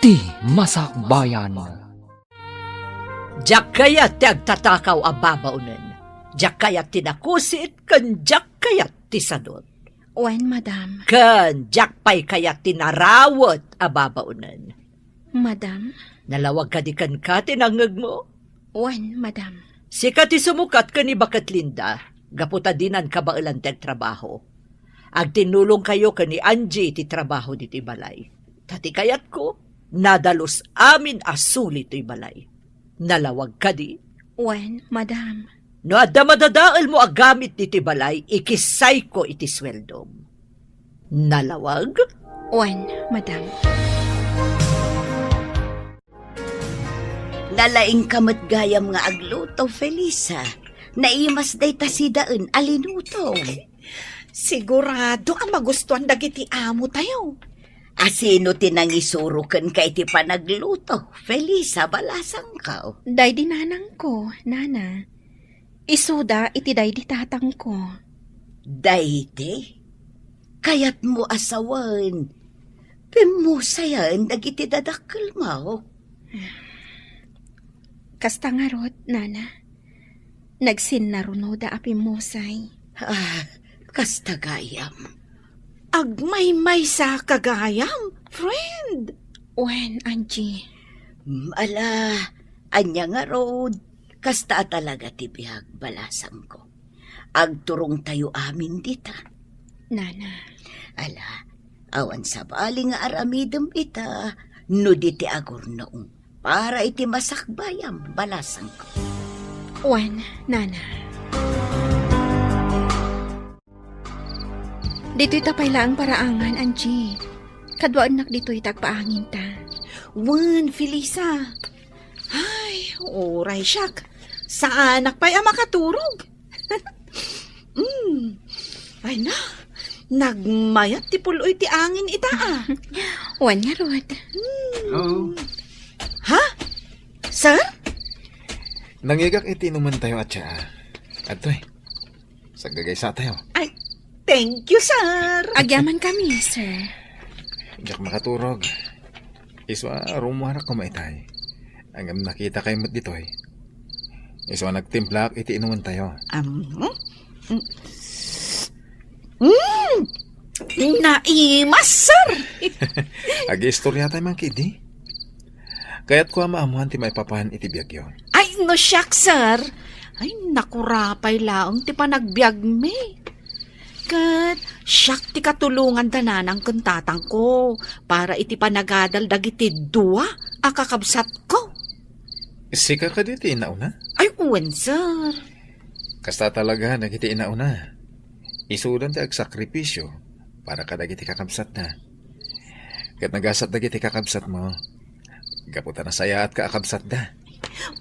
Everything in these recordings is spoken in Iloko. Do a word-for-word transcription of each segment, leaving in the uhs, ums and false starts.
Ti Masakbayan. Diak kayat ti agtatakaw a babaonen. Diak kayat ti nakusit, ken diak kayat ti sadut. Wen, madam. Ken diak pay kayat ti narawet a babaonen. Madam? Nalawag kadi kenka ti nangngegmo? Wen, madam. Sika ti sumukat ken ni Baket Linda, gapu ta dinan kabaelan ti agtrabaho. Agtinnulongkayo ken ni Angie ti trabaho ditoy balay. Ta ti kayatko, nadalus amin a suli toy balay. Nalawag kadi? Wen, madam. No adda madadaelmo a gamit ditoy balay, ikissayko iti sueldom. Nalawag? Wen, madam. Nalaingka met gayam nga agluto, Felisa. Naimas dayta sidaen a linutom. Sigurado a magustuan dagiti amotayo. A sino ti nangisuro kenka iti panagluto, Felisa, balasangko? Daydi nanangko, nana. Isuda iti daydi tatangko. Daydi? Kayatmo a sawen, pimmusayen dagiti dadakkelmo? Kasta ngarud, nana. Nagsinnarunoda a pimmusay. Ah, kasta gayam. Agmaymaysa ka gayam, friend. Wen, Angie. Mm, ala, ania ngarud, kasta a talaga ti biag, balasangko. Agturongtayo amin dita. Nana. Ala, awan sabali nga aramidem ita, no di ti agurnong para iti masakbayam, balasangko. Wen, nana. Ditoy ta pay laeng paraangan, Angie. Kaduaennak ditoy ta agpaanginta. Wen, Felisa. Ay, uray siak. Saanak pay a makaturog. Mm. Ay na, nagmayat ti pul-oy ti angin ita, ah. Wen ngarud. Hmm. Hello? Ha? Sir? Nangigak iti inumantayo a tsaa. Adtoy. Saggagaysatayo. Ay, thank you, sir. Agyaman kami, sir. Diak makaturog. Isu a rumuarak koma itay. Ngem nakitakay met ditoy. Isu a nagtimplaak iti inumantayo. Um, mm, mm, naimas, sir. Agiistoryatay man ketdi. Kayatko a maammoan ti maipapan iti biagyo. Ay, no siak, sir. Ay, nakurapay laeng ti panagbiagmi. Ket siak ti katulongan da nanang ken tatangko para iti panagadal dagiti dua a kakabsatko. Sika kadi ti inauna? Ay, wen, sir. Kasta talaga dagiti inauna. Isudan ti agsakripisio para kadagiti kakabsatda. Ket nagasat dagiti kakabsatmo, gapu ta nasayaatka a kabsatda.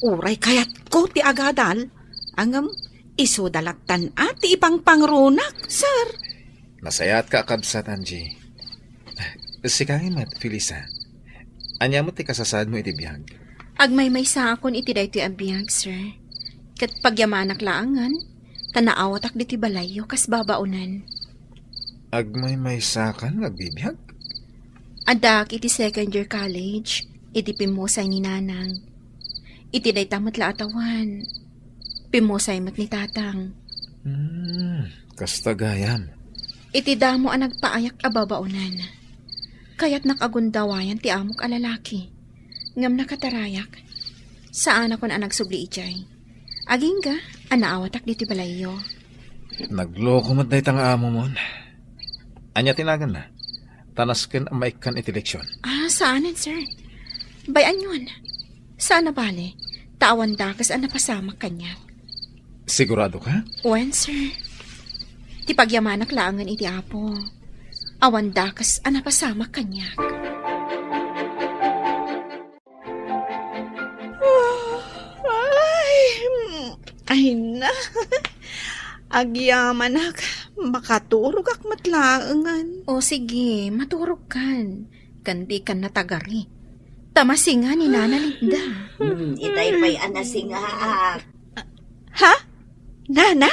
Uray kayatko ti agadal, ngem isuda lattan a ti ipangpangrunak, sir. Nasayaatka a kabsat, Angie. Sika met, Felisa. Ania met ti kasasaadmo iti biag? Agmaymaysaakon iti daytoy a biag, sir. Ket pagyamanak laengen, ta naawatak ditoy balayyo kas babaonen. Agmaymaysakan nga agbibiag? Addaak iti second year college, iti pimmusay ni Nanang. Iti dayta met la a tawen, pimmusay met ni Tatang. Hmm, kasta gayam. Iti damo a nagpaayak a babaonen, kayatnak a gundawayan ti amok a lalaki. Ngem nakatarayak, saanakon a nagsubli idiay. Agingga a naawatak ditoy balayyo. Nagloko met dayta nga amomon. Ania ti naganna? Ta nasken a maikkan iti leksion. Ah, saanen, sir. Bay-anyon. Saan a bale, ta awan dakes a napasamak kaniak. Sigurado ka? Wen, sir. Ti pagyamanak laengen iti Apo. Awan dakes a napasamak kaniak. Ay, mm, ay na. Agyamanak, makaturogak met laengen. O sige, maturogkan. Ken dikan natagari. Ta masinga ni Nana Linda. Hmm, itay pay a nasingaak. Ha? Nana?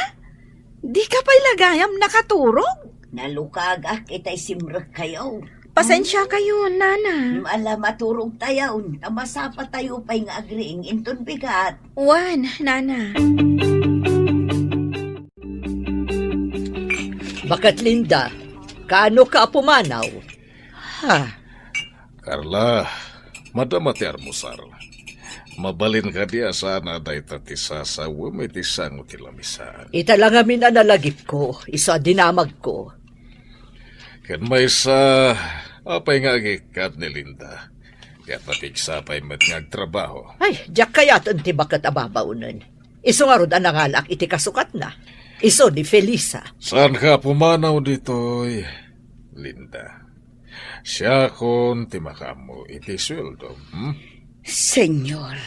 Dika pay la gayam nakaturog? Nalukagak itay simrekkayo. Pasensiakayo, nana. Ala, maturogtayon, ta masapatayo pay nga agriing inton bigat. Wen, nana. Baket Linda, kaano ka a pumanaw? Ha? Carla, madama ti armusar. Mabalin kadi a saan a dayta ti sasawem iti sango ti lamisaan? Ita la ngamin a nalagipko, isu a dinamagko. Ken maysa, apay nga agikkat ni Linda? Ket napigsa pay met nga agtrabaho. Ay, diak kayaten ti baket a babaonen. Isu ngarud a nangalaak iti kasukatna. Isu ni Felisa. Saanka a pumanaw ditoy, Linda? Siakon ti makaammo iti sueldo, hmm? Senyor.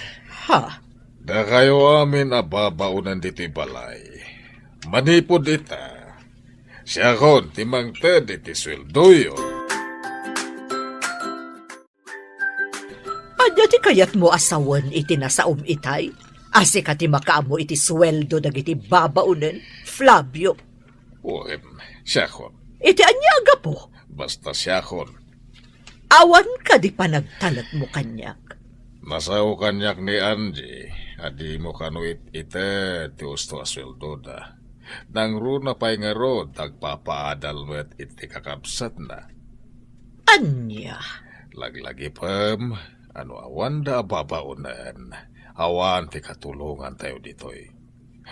Ha? Dakayo amin a babaonen ditoy balay. Manipud ita, siakon ti mangted iti sueldoyo. Ania ti kayatmo a sawen iti nasaom itay? A sika ti makaammo iti sueldo dagiti babaonen, Flavio? Wen, siakon. Iti ania a gapu? Basta siakon. Awan kadi panagtalekmo kaniak? Nasao kaniak ni Angie a dimo kano it-ited ti usto a sueldoda. Nangruna pay ngarud, agpapaadal met iti kakabsatna. Ania? Laglagipem a no awanda a babaonen, awan ti katulongantayo ditoy.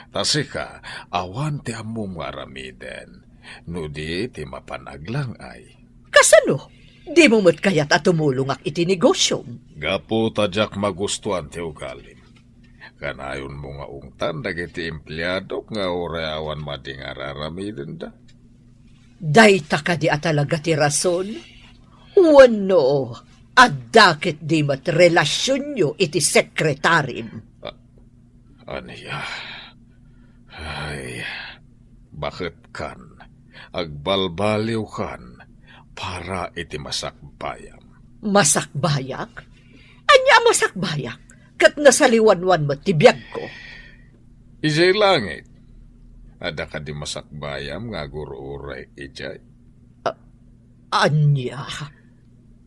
Ta sika, awan ti ammom nga aramiden, no di ti mapan aglang-ay. Kasano? Dimo met kayat a tumulongak iti negosiom? Gapu ta diak magustuan ti ugalim. Kanayonmo nga ungtan dagiti empleadok nga uray awan madi nga ar-aramidenda. Dayta kadi a talaga ti rason? Wenno, adda ketdi met relasionyo iti sekretarim? A-, ania? Ay, baketkan, agbalbaliwkan para iti masakbayam. Masakbayak? Ania a masakbayak? Ket nasaliwanwan met ti biagko. Idiay langit, adda kadi masakbayam nga agur-uray idiay? A-, ania?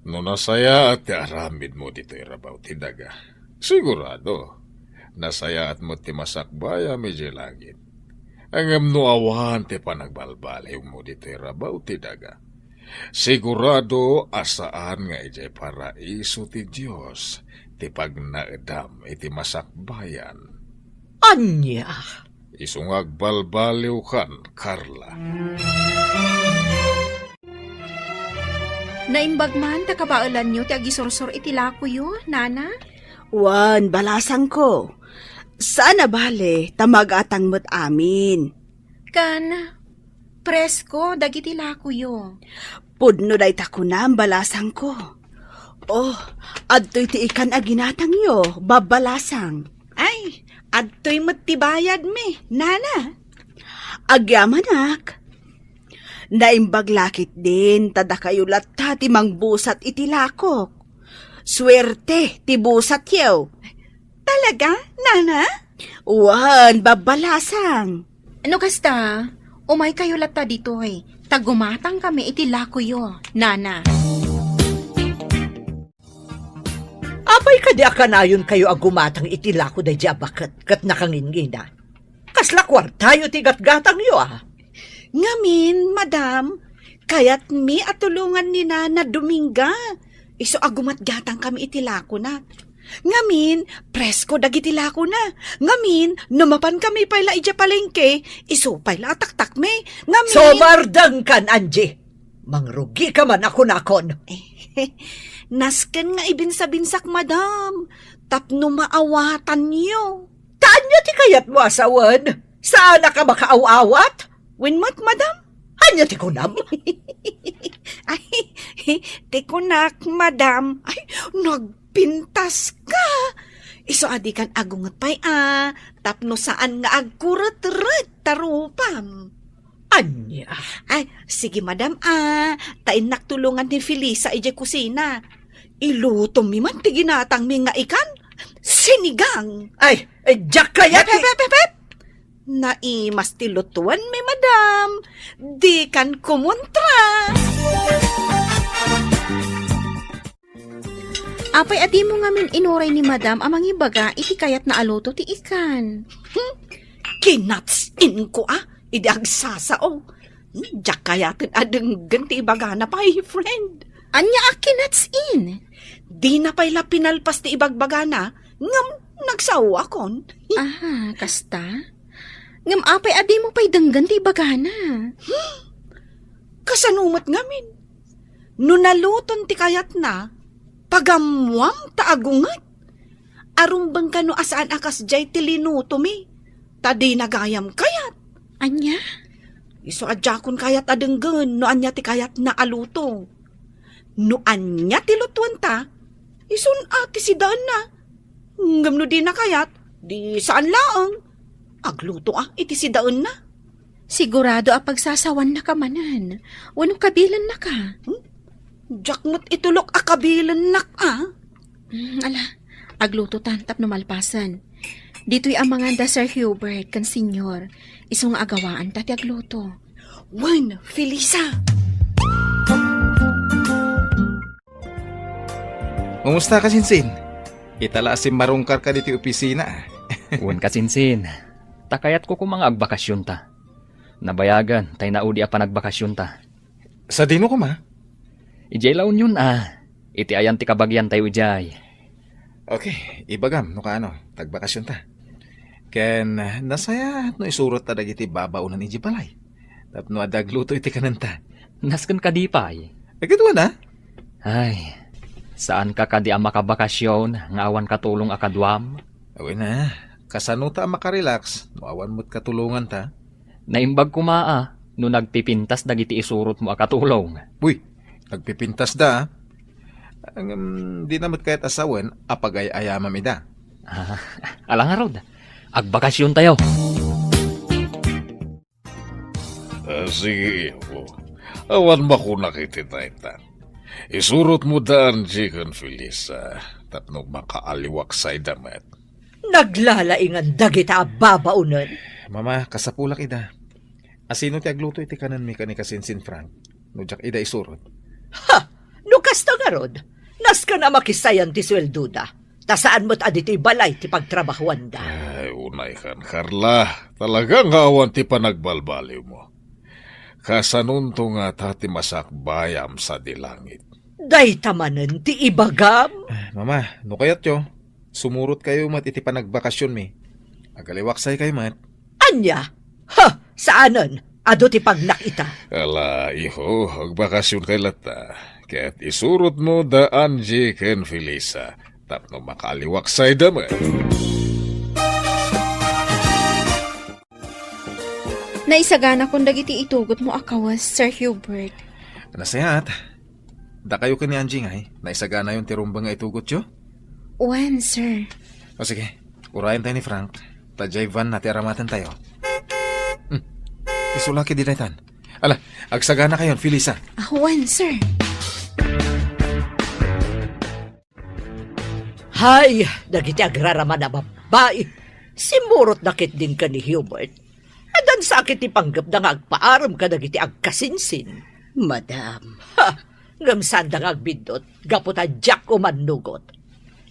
No nasayaat ti aramidmo ditoy rabaw ti daga, sigurado, nasayaat met ti masakbayam idiay langit. Ngem no awan ti panagbalbaliwmo ditoy rabaw ti daga, sigurado a saan nga idiay paraiso ti Dios ti pagnaedam iti masakbayan. Ania? Isu nga agbalbaliwkan, Carla. Naimbag man ta kabaelanyo ti agisursor iti lakoyo, nana? Wen, balasangko. Saan a bale, ta magatang met amin. Kan, presko dagiti lakoyo. Pudno dayta kunam, balasangko. Oh, adtoy ti ikan a ginatangyo, babbalasang. Ay, adtoy met ti bayadmi, nana. Agyamanak. Naimbag la ketdin, ta dakayo latta ti mangbusat iti lakok. Suerte ti busatyo. Talaga, nana? Wen, babbalasang. No kasta, umaykayo latta ditoy, ta gumatangkami iti lakoyo, nana. Apay kadi a kanayonkayo a gumatang iti lako daydi a baket ket nakangingina? Kasla kuartayo ti gatgatangyo, a? Ngamin, madam, kayatmi a tulongan ni Nana Dominga. Isu a gumatgatangkami iti lakona. Ngamin, presko dagiti lakona. Ngamin, no mapankami pay la idiay palengke, isu pay la a taktakmi. Ngamin— Sumardengkan, Angie! Mangrugika man a kunakon. Nasken nga ibinsabinsak, madam, tapno maawatanyo. Ta ania ti kayatmo a sawen? Saanak a makaaw-awat? Wen met, madam. Ania ti kunam? Ay, ti kunak, madam. Ay, nagpintaska. Isu a dikan agunget pay a, tapno saan nga agkuretret ta rupam. Ania? Ay, sige, madam, a. Ta innak tulongan ni Felisa idiay kusina. Ilutomi man ti ginatangmi nga ikan. Sinigang. Ay, eh, diak kayat— Pep, pep, pep, pep, pep! Naimas ti lutuanmi, madam. Dikan kumontra. Apay a dimo ngamin inuray ni Madam a mangibaga iti kayatna a luto ti ikan? Hmm? Kinatsin ko a, idi agsasao. Hmm, diak kayaten a denggen ti ibagana pay, friend. Ania a kinatsin? Dina pay la pinalpas ti ibagbagana, ngem nagsaoakon. Aha, kasta? Ngem apay a dimo pay denggen ti ibagana? Hmm? Kasano met ngamin? No naluton ti kayatna, pagammuam ta agunget. Arumbeng kano a saan a kasdiay ti linutomi, ta dina gayam kayat. Ania? Isu a diakon kayat a denggen no ania ti kayatna a luto. No ania ti lutuenta, isun a ti sidaenna. Ngem no dina kayat, di saan laeng. Agluto a iti sidaenna. Sigurado a pagsasawannaka manen, wenno kabilennaka? Hmm? Diak met itulok a kabilennak a. Hmm, ala, aglutotan tapno malpasen. Ditoy a manganda Sir Hubert ken Senyor, isu nga agawaanta ti agluto. Wen, Felisa! Kumusta, kasinsin? Ita la a simmarungkarka ditoy opisina, a. Wen, kasinsin. Ta kayatko koma nga agbakasionta. Nabayagen tay naudi a panagbakasionta. Sadino koma? Idiay La Union, a. Iti ayan ti kabagiantayo idiay. Okay, ibagam no kaano, ta agbakasionta. Ken, ah, nasayaat no isurotta dagiti babaonen idiay balay. Tapno adda agluto iti kanenta. Nasken kadi pay? Ay, kaduana? Ay, saanka kadi a makabakasion nga awan katulong a kaduam? Wen a, kasanota a makarelax no awan met katulonganta? Naimbag koma a no nagpipintas dagiti isurotmo a katulong. Uy, nagpipintasda, a. Ngem dina met kayat a sawen a pagay-ayamam ida. Ah, ala ngarud, agbakasiontayo. Ah, sige, Ipo. Awan makunak iti dayta. Isurotmo da Angie ken Felisa tapno makaaliwaksayda met. Naglalaingan dagita a babaonen. Mama, kasapulak ida. Asino ti agluto iti kanenmi ken ni kasinsin Frank no diak ida isurot? Ha! No kasta ngarud, nasken a makisayan ti sueldoda. Ta saan met a ditoy balay ti pagtrabahuanda. Ay, unaykan, Carla. Talaga nga awan ti panagbalbaliwmo. Kasanonto ngata ti masakbayam sadi langit? Dayta manen ti ibagam? Ah, Mama, no kayatyo, sumurotkayo met iti panagbakasionmi. Agaliwaksaykayo met. Ania? Ha! Saanen! Adu ti pagnak ita. Ala, iho, agbakasionkay latta. Ket isurotmo da Angie ken Felisa tapno makaaliwaksayda met. Naisaganakon dagiti itugotmo a kawes, Sir Hubert. Nasayaat. Dakayo ken ni Angie ngay, naisaganayon ti rumbeng nga itugotyo? Wen, sir. O sige, urayen tayo ni Frank. Ta diay van na ti aramaten tayo. Hmm. Isulaki di daytan. Ala, agsagana kayon, Felisa. Ah, wen, sir. Hay, dagiti agraraman a babbai. Simmurotda ketdin ken ni Hubert. Addan sakit ti panggepda nga agpaarem kadagiti agkasinsin. Madam. Ha! Ngem saanda nga agbiddut, gapu ta diak umannugot.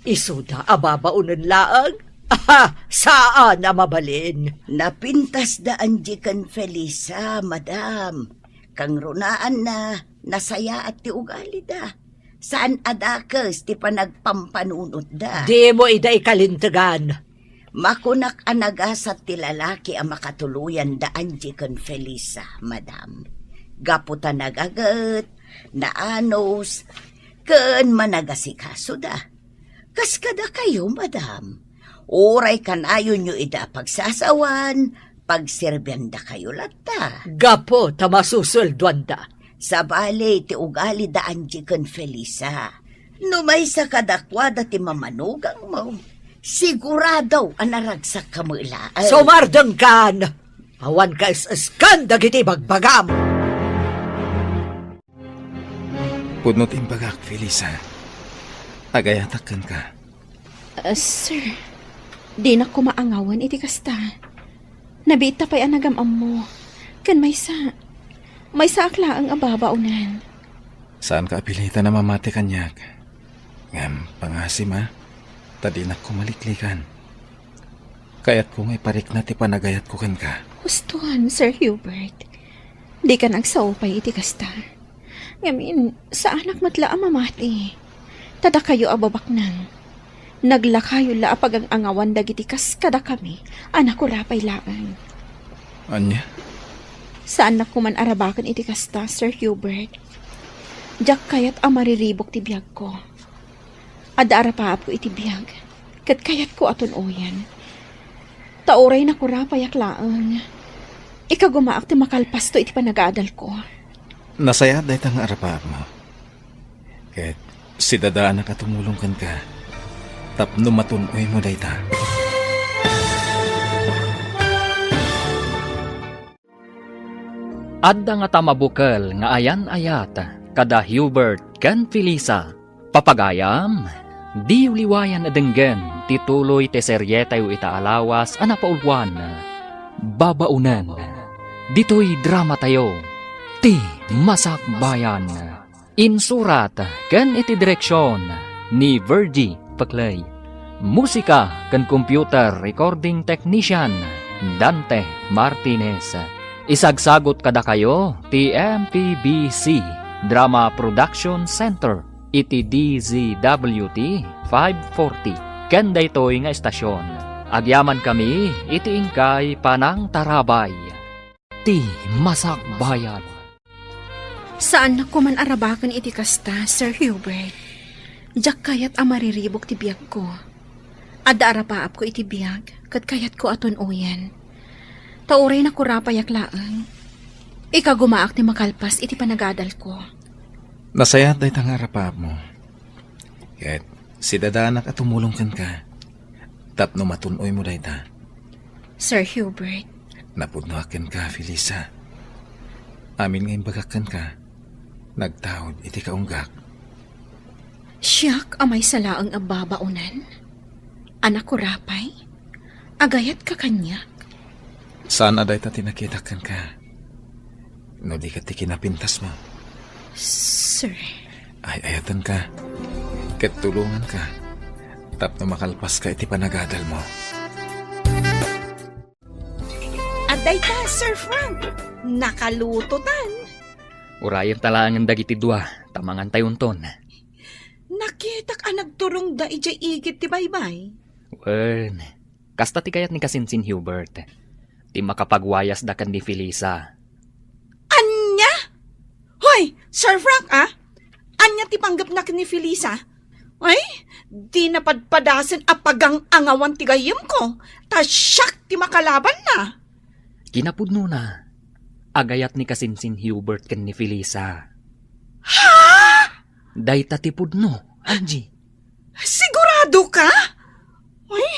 Isuda a babaonen laeng? Aha! Saan a mabalin. Napintasda Angie ken Felisa, madam. Kangrunaanna, nasayaat ti ugalida. Saan a dakes ti panagpampanunotda. Dimo ida ikalintegan. Makunak a nagasat ti lalaki a makatuloyan da Angie ken Felisa, madam. Gapu ta nagaget, naanus, ken managasikasoda. Kas kadakayo, madam. Uray kanayonyo ida a pagsasawan, pagserbiandakayo latta. Gapu ta masusueldoanda. Sabali ti ugali da Angie ken Felisa. No maysa kadakuada ti mamanugangmo, sigurado a naragsak ka met laeng. Sumardengkan! Awan kaes-eskan dagiti ibagbagam! Pudno ti imbagak, Felisa. Agayatak kenka. Ah, sir, dinak koma angawen iti kasta. Nabiit ta pay a nagam-ammo. Ken maysa, maysaak laeng a babaonen. Saanka a pilitan a mamati kaniak. Ngem pangasim, a, ta dinak ko maliklikan. Kayatko nga iparikna ti panagayatko kenka. Huston, Sir Hubert. Dika agsao pay iti kasta. Ngamin, saanak met la a mamati. Ta dakayo a babaknang, naglakayo la a pagang-angawan dagiti kas kadakami a nakurapay laeng. Ania? Saannak koman a rabaken iti kasta, Sir Hubert. Diak kayat a mariribuk ti biagko. Adda arapaapko iti biag, ket kayatko a tun-oyen. Ta uray nakurapayak laeng, ikagumaak ti makalpasto iti panagadalko. Nasayaat dayta nga arapaapmo. Ket sidadaanak a tumulong kenka tapno matun-oymo dayta. Adda ngata mabukel nga ayan-ayat kada Hubert ken Felisa. Papagayam, diyo liwayan a denggen ti tuloy ti serietayo ita a lawas a napauluan, Babaonen. Ditoy dramatayo, Ti Masakbayan. Insurat ken iti direksion ni Virgie Peclay. Musika ken computer recording technician, Dante Martinez. Isagsagut kadakayo ti M P B C Drama Production Center iti D Z W T five forty. Ken daytoy nga estasion, agyamankami iti inkay panangtarabay. Ti Masakbayan. Saannak koman a rabaken iti kasta, Sir Hubert. Diak kayat a mariribuk ti biagko. Adda arapaapko iti biag, ket kayatko a tun-oyen. Ta uray nakurapayak laeng, ikagumaak ti makalpas iti panagadalko. Nasayaat dayta nga arapaapmo. Ket sidadaanak a tumulong kenka tapno matun-oymo dayta. Sir Hubert. Napudnoak kenka, Felisa. Amin nga imbagak kenka, nagtaud iti kaunggak. Siak a maysa laeng a babaonen? A nakurapay? Agayatka kaniak? Saan a dayta ti nakitak kenka. No di ket ti kinapintasmo. Sir. Ay-ayatenka. Ket tulonganka. Tapno makalpaska iti panagadalmo. Adda ita, Sir Frank. Nakalutotan. Urayenta laengen dagiti dua, ta mangantayonton. Nakitak a nagturongda idiay igid ti baybay. Wen, kasta ti kayat ni Kasinsin Hubert, ti makapagwayasda ken ni Felisa. Ania? Hoy, Sir Frank, a? Ania ti panggepna ken ni Felisa? Ay, di napadpadasen a pagang-angawan ti gayyemko, ta siak ti makalabanna. Kinapudnona, agayat ni Kasinsin Hubert ken ni Felisa. Ha? Dayta ti pudno, Angie. Sigurado ka? Ay,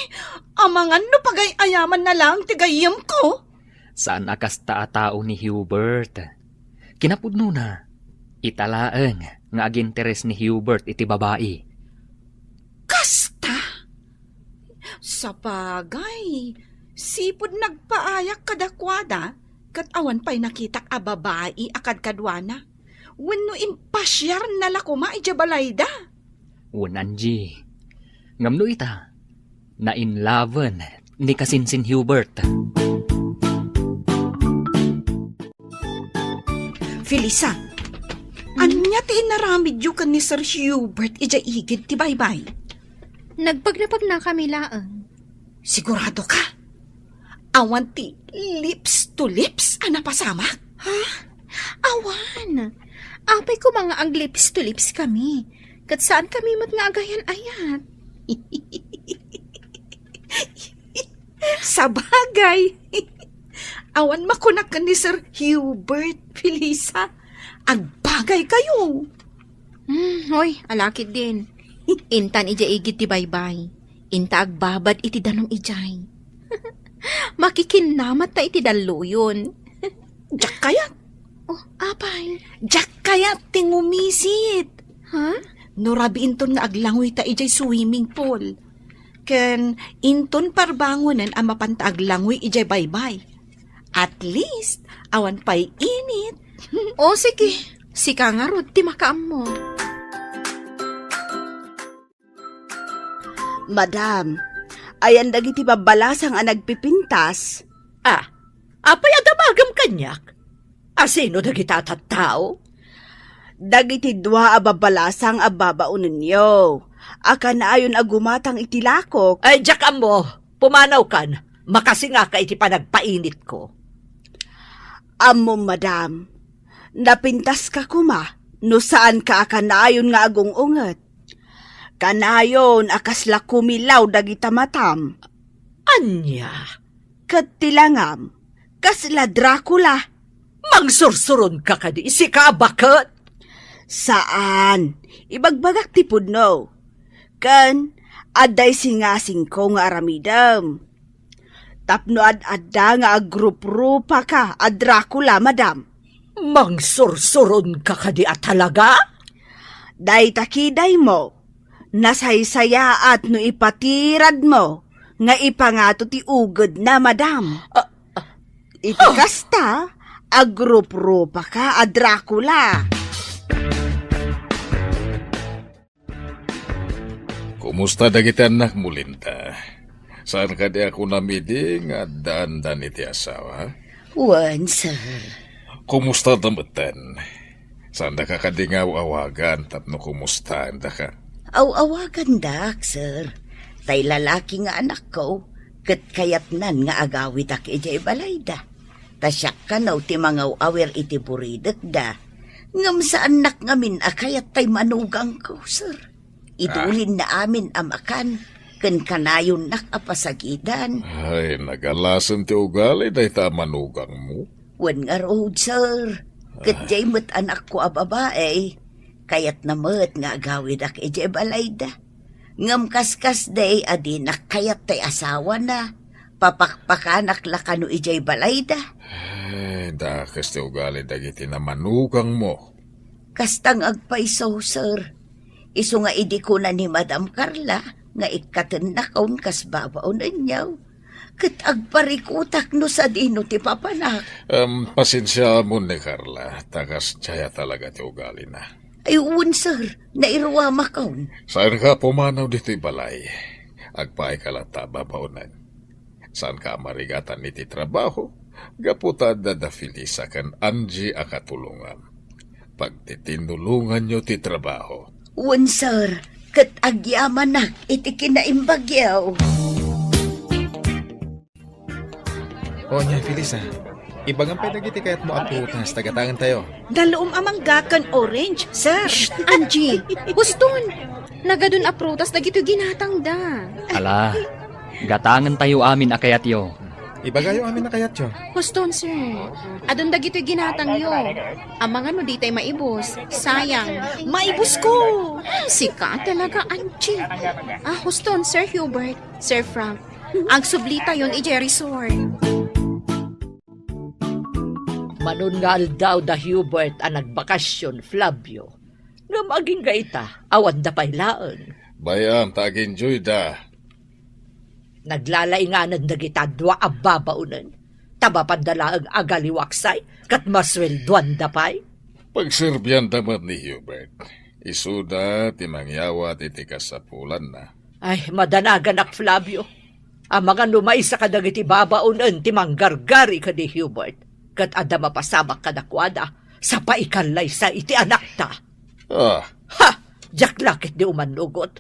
amangan no pagay-ayaman na lang ti gayyemko. Saan a kasta a tao ni Hubert. Kinapudnona, ita laeng nga aginteres ni Hubert iti babai. Kasta? Sabagay, sipud nagpaayak kadakuada, ket awan pay nakitak a babai a kadkaduana. Wenno impasiarna la koma idiay balayda. Wen, Angie. Ngem no ita, nainlaven ni Kasinsin Hubert. Felisa, ania ti inaramidyo ken ni Sir Hubert idiay igid ti baybay? Nagpagnapagnakami laeng. Sigurado ka? Awan ti lips to lips a napasamak? Ha? Awan. Apay koma nga ag-lips to lips kami. Ket saan kami met nga agayan-ayat. Sabagay. Awan makunak ken ni Sir Hubert, Felisa. Agbagay kayo. Hmm, hoy, alakid din. Intan idiay igid ti baybay. Inta agbabad iti danum idiay. Makikinnamat ta iti dalluyon. Diak kayat. Oh, apay? Diak kayat ti ngumisit. Ha? No rabii inton nga aglangoy ta idiay swimming pool. Ken inton parbangonen a mapan ta aglangoy idiay baybay. At least, awan pay init. O, sige. Sika ngarud ti makaammo. Madam, ayan dagiti babbalasang a nagpipintas? Ah, apay a damagem kaniak? A sino dagita a tattao? Dagiti dua a babbalasang a babaonenyo, a kanayon a gumatang iti lakok. Ay, diak ammo. Pumanawkan. Makasingaka iti panagpainitko. Ammom, madam, napintaska koma no saanka a kanayon nga agung-unget. Kanayon a kasla kumilaw dagita matam. Ania? Ket ti langam, kasla Dracula. Mangsursuronka kadi, sika a baket? Saan. Ibagbagak ti pudno. Ken, adda isingasingko nga aramidem. Tapno ad-adda nga agruprupa ka a Dracula, madam. Mangsursuron ka kadi a talaga? Dayta kidaymo, nasaysayaat no ipatiradmo nga ipangato ti ugedna, madam. Ah, ah. Iti kasta, agruprupa ka a Dracula. Kumusta dagiti annakmo, Linda? Saan kadi a kunam idi nga addaandan iti asawa? Wen, sir. Kumusta da metten? Saandaka kadi nga aw-awagan tapno kumustaendaka? Aw-awagandak, sir. Tay lalaki nga anakko, ket kayatnan nga agawidak idiay balayda. Ta siak kano ti mangaw-awir iti buridekda. Ngem saannak ngamin a kayat tay manugangko, sir. Idulinna amin a makan, ken kanayonnak a pasagidan. Ay, nagalasen ti ugali dayta a manugangmo. Wen ngarud, sir. Ket diay met anakko a babai, kayatna met nga agawidak idiay balayda. Ngem kaskasdi a dinak kayat tay asawana, papakpakanak la kano idiay balayda. Ay, dakes ti ugali dagiti namanugangmo. Kasta nga agpayso, sir. Isu nga idi kuna ni Madam Carla nga ikkatennakon kas babaonenyo, ket agparikutak no sadino ti papanak. Em, pasensiaamon ni Carla, ta kasdiay a talaga ti ugalina. Ay, wen, sir, nairuamakon. Saanka a pumanaw ditoy balay. Agpaayka latta a babaonen. Saanka a marigatan iti trabaho, gapu ta adda da Felisa ken Angie a katulongam. Pagtitinulonganyo ti trabaho. Wen, sir, ket agyamanak iti kinaimbagyo. O, nia, Felisa, ibagam pay dagiti kayatmo a prutas ta gatangen tayo. Dalom a mangga ken orange, sir. Shh! Angie, huston! Nagadun a prutas dagitoy ginatangda. Ala, gatangen tayo amin a kayatyo. Ibagayo amin a kayatyo. Huston, sir. Adun dagitoy ginatangyo. Amangan no ditay maibus. Sayang. Maibusko! Sika talaga, Angie. Ah, huston, Sir Hubert, Sir Frank. Agsublitayon idiay resort. Manon nga aldaw da Hubert a nagbakasyon, Flavio. Ngem agingga ita, awanda pay laeng. Bay-am ta agenjoyda. Naglalainganan dagita dua a babaonen. Ta mapanda laeng agaliwaksay, ket masueldoanda pay. Pagserbianda met ni Hubert. Isuda ti mangyawat iti kasapulanna. Ay, madanaganak, Flavio. Amangan no maysa kadagiti babaonen ti manggargari ken ni Hubert, ket adda mapasamak kadakuada, sa paikallaysa iti anakta. Ah. Ha! Diak la ketdi umannugot.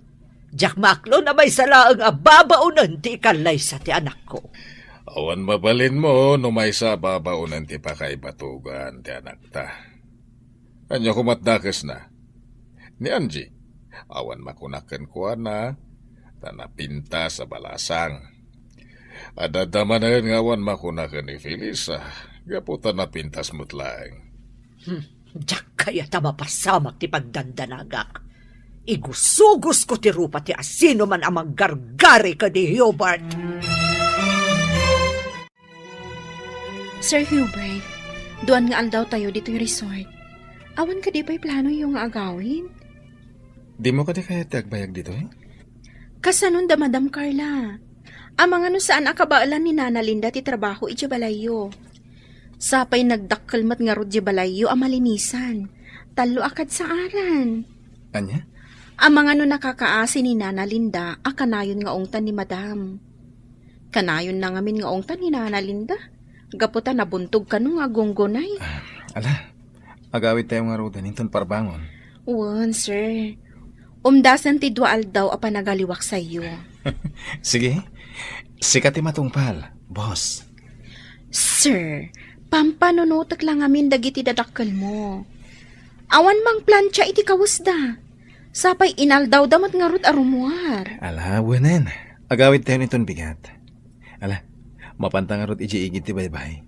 Diak maaklo a maysa laeng a babaonen ti ikallaysa ti anakko. Awan mabalinmo no maysa a babaonen ti pakaibatugan ti anakta. Ania koma ti dakesna? Ni Angie, awan makuna kenkuana, ta napintas a balasang. Adda manen nga awan makuna ken ni Felisa, gapu ta napintas met laeng. Hmm, diak kayat a mapasamak ti pagdandanagak. Igusugosko ti rupa ti asinoman a manggargari ken ni Hubert. Sir Hubert, duan nga aldaw tayo ditoy resort. Awan kadi pay planoyo nga agawid? Dimo kadi kayat ti agbayag ditoy? Kasanon da Madam Carla? Amangan no saan a kabaelan ni Nana Linda ti trabaho idiay balayyo. Sapay nagdakkel met ngarud diay balayyo a malinisan. Tallo a kadsaaran. Ania? Amangan no nakakaasi ni Nana Linda a kanayon nga ungtan ni Madam. Kanayonna ngamin nga ungtan ni Nana Linda, gapu ta nabuntog kano nga agunggunay. Ah, ala, agawidtayo ngaruden inton parbangon. Wen, sir. Umdasen ti dua aldaw a panagaliwak sayo. Sige, sika ti matungpal, boss. Sir, pampanunotek la ngamin dagiti dadakkelmo. Awan mangplancha iti kawesda. Sapay inaldawda met ngarud a rummuar. Ala, wenen. Agawidtayon inton bigat. Ala, mapanta ngarud idiay igid ti baybay.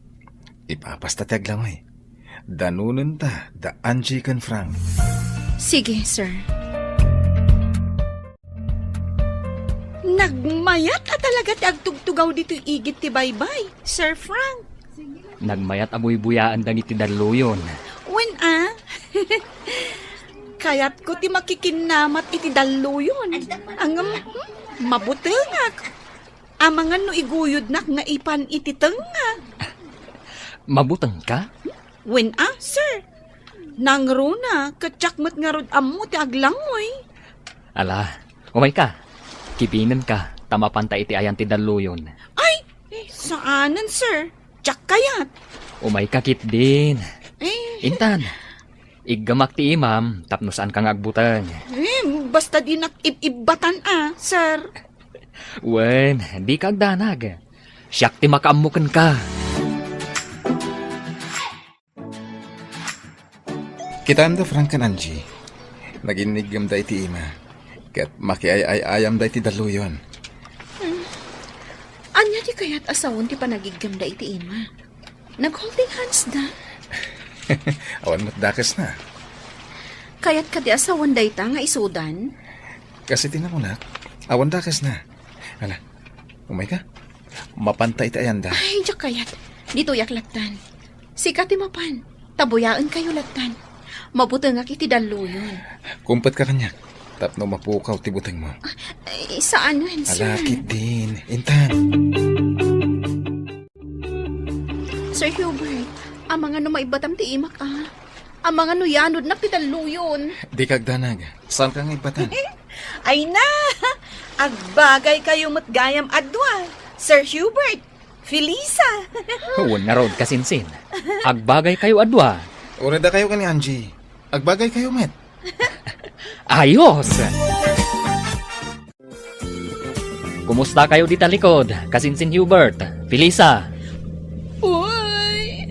Ipapasta ti aglangoy. Danonenta da Angie ken Frank. Sige, sir. Nagmayat a talaga ti agtugtugaw ditoy igid ti baybay, Sir Frank. Nagmayat a buybuyaen dagiti dalluyon. Wen a? Kayatko ti makikinnamat iti dalluyon. Ngem, hmm, mabutengak. Amangan no iguyodnak nga ipan iti tengnga. Mabutengka? Wen a, sir. Nangruna, ket diak met ngarud ammo ti aglangoy. Ala, umayka. Kibinenka, ta mapanta iti ayan ti dalluyon. Ay, saanen, sir. Diak kayat. Umayka ketdin. Eh. Intan, iggamak ti imam tapno saanka nga agbuteng. Eh, basta dinak ib-ibbatan a, sir. Wen, dika agdanag. Siak ti makaammo kenka. Kitaem da Frank ken Angie. Naginniggamda iti ima. Ket makiay-ay-ayamda iti dalluyon. Hmm. Ania ti kayat a sawen ti panagiggamda iti ima? Nag-holding hands da. Awan met dakesna. Kayat kadi a sawen dayta nga isudan? Kas iti nakunak, awan dakesna. Ala, umayka. Mapanta iti ayanda. Ay, diak kayat. Ditoyak lattan. Sika ti mapan. Ta buyaenkayo lattan. Mabutengak iti dalluyon. Kumpetka kaniak. Tapno mapukaw ti butengmo. Ay, saan wen, sir? Ala, ketdin. Intan. Sir Hubert, amangan no maibbatam ti imak, a. Amangan no yanodnak ti dalluyon. Dika agdanag. Saanka nga ibbatan? Ay na! Agbagaykayo met gayam a dua, Sir Hubert, Felisa. Wen ngarud, kasinsin. Agbagaykayo a dua. Uray dakayo ken ni Angie. Agbagaykayo met. Ayos! Kumustakayo dita likod, kasinsin Hubert, Felisa? Uy,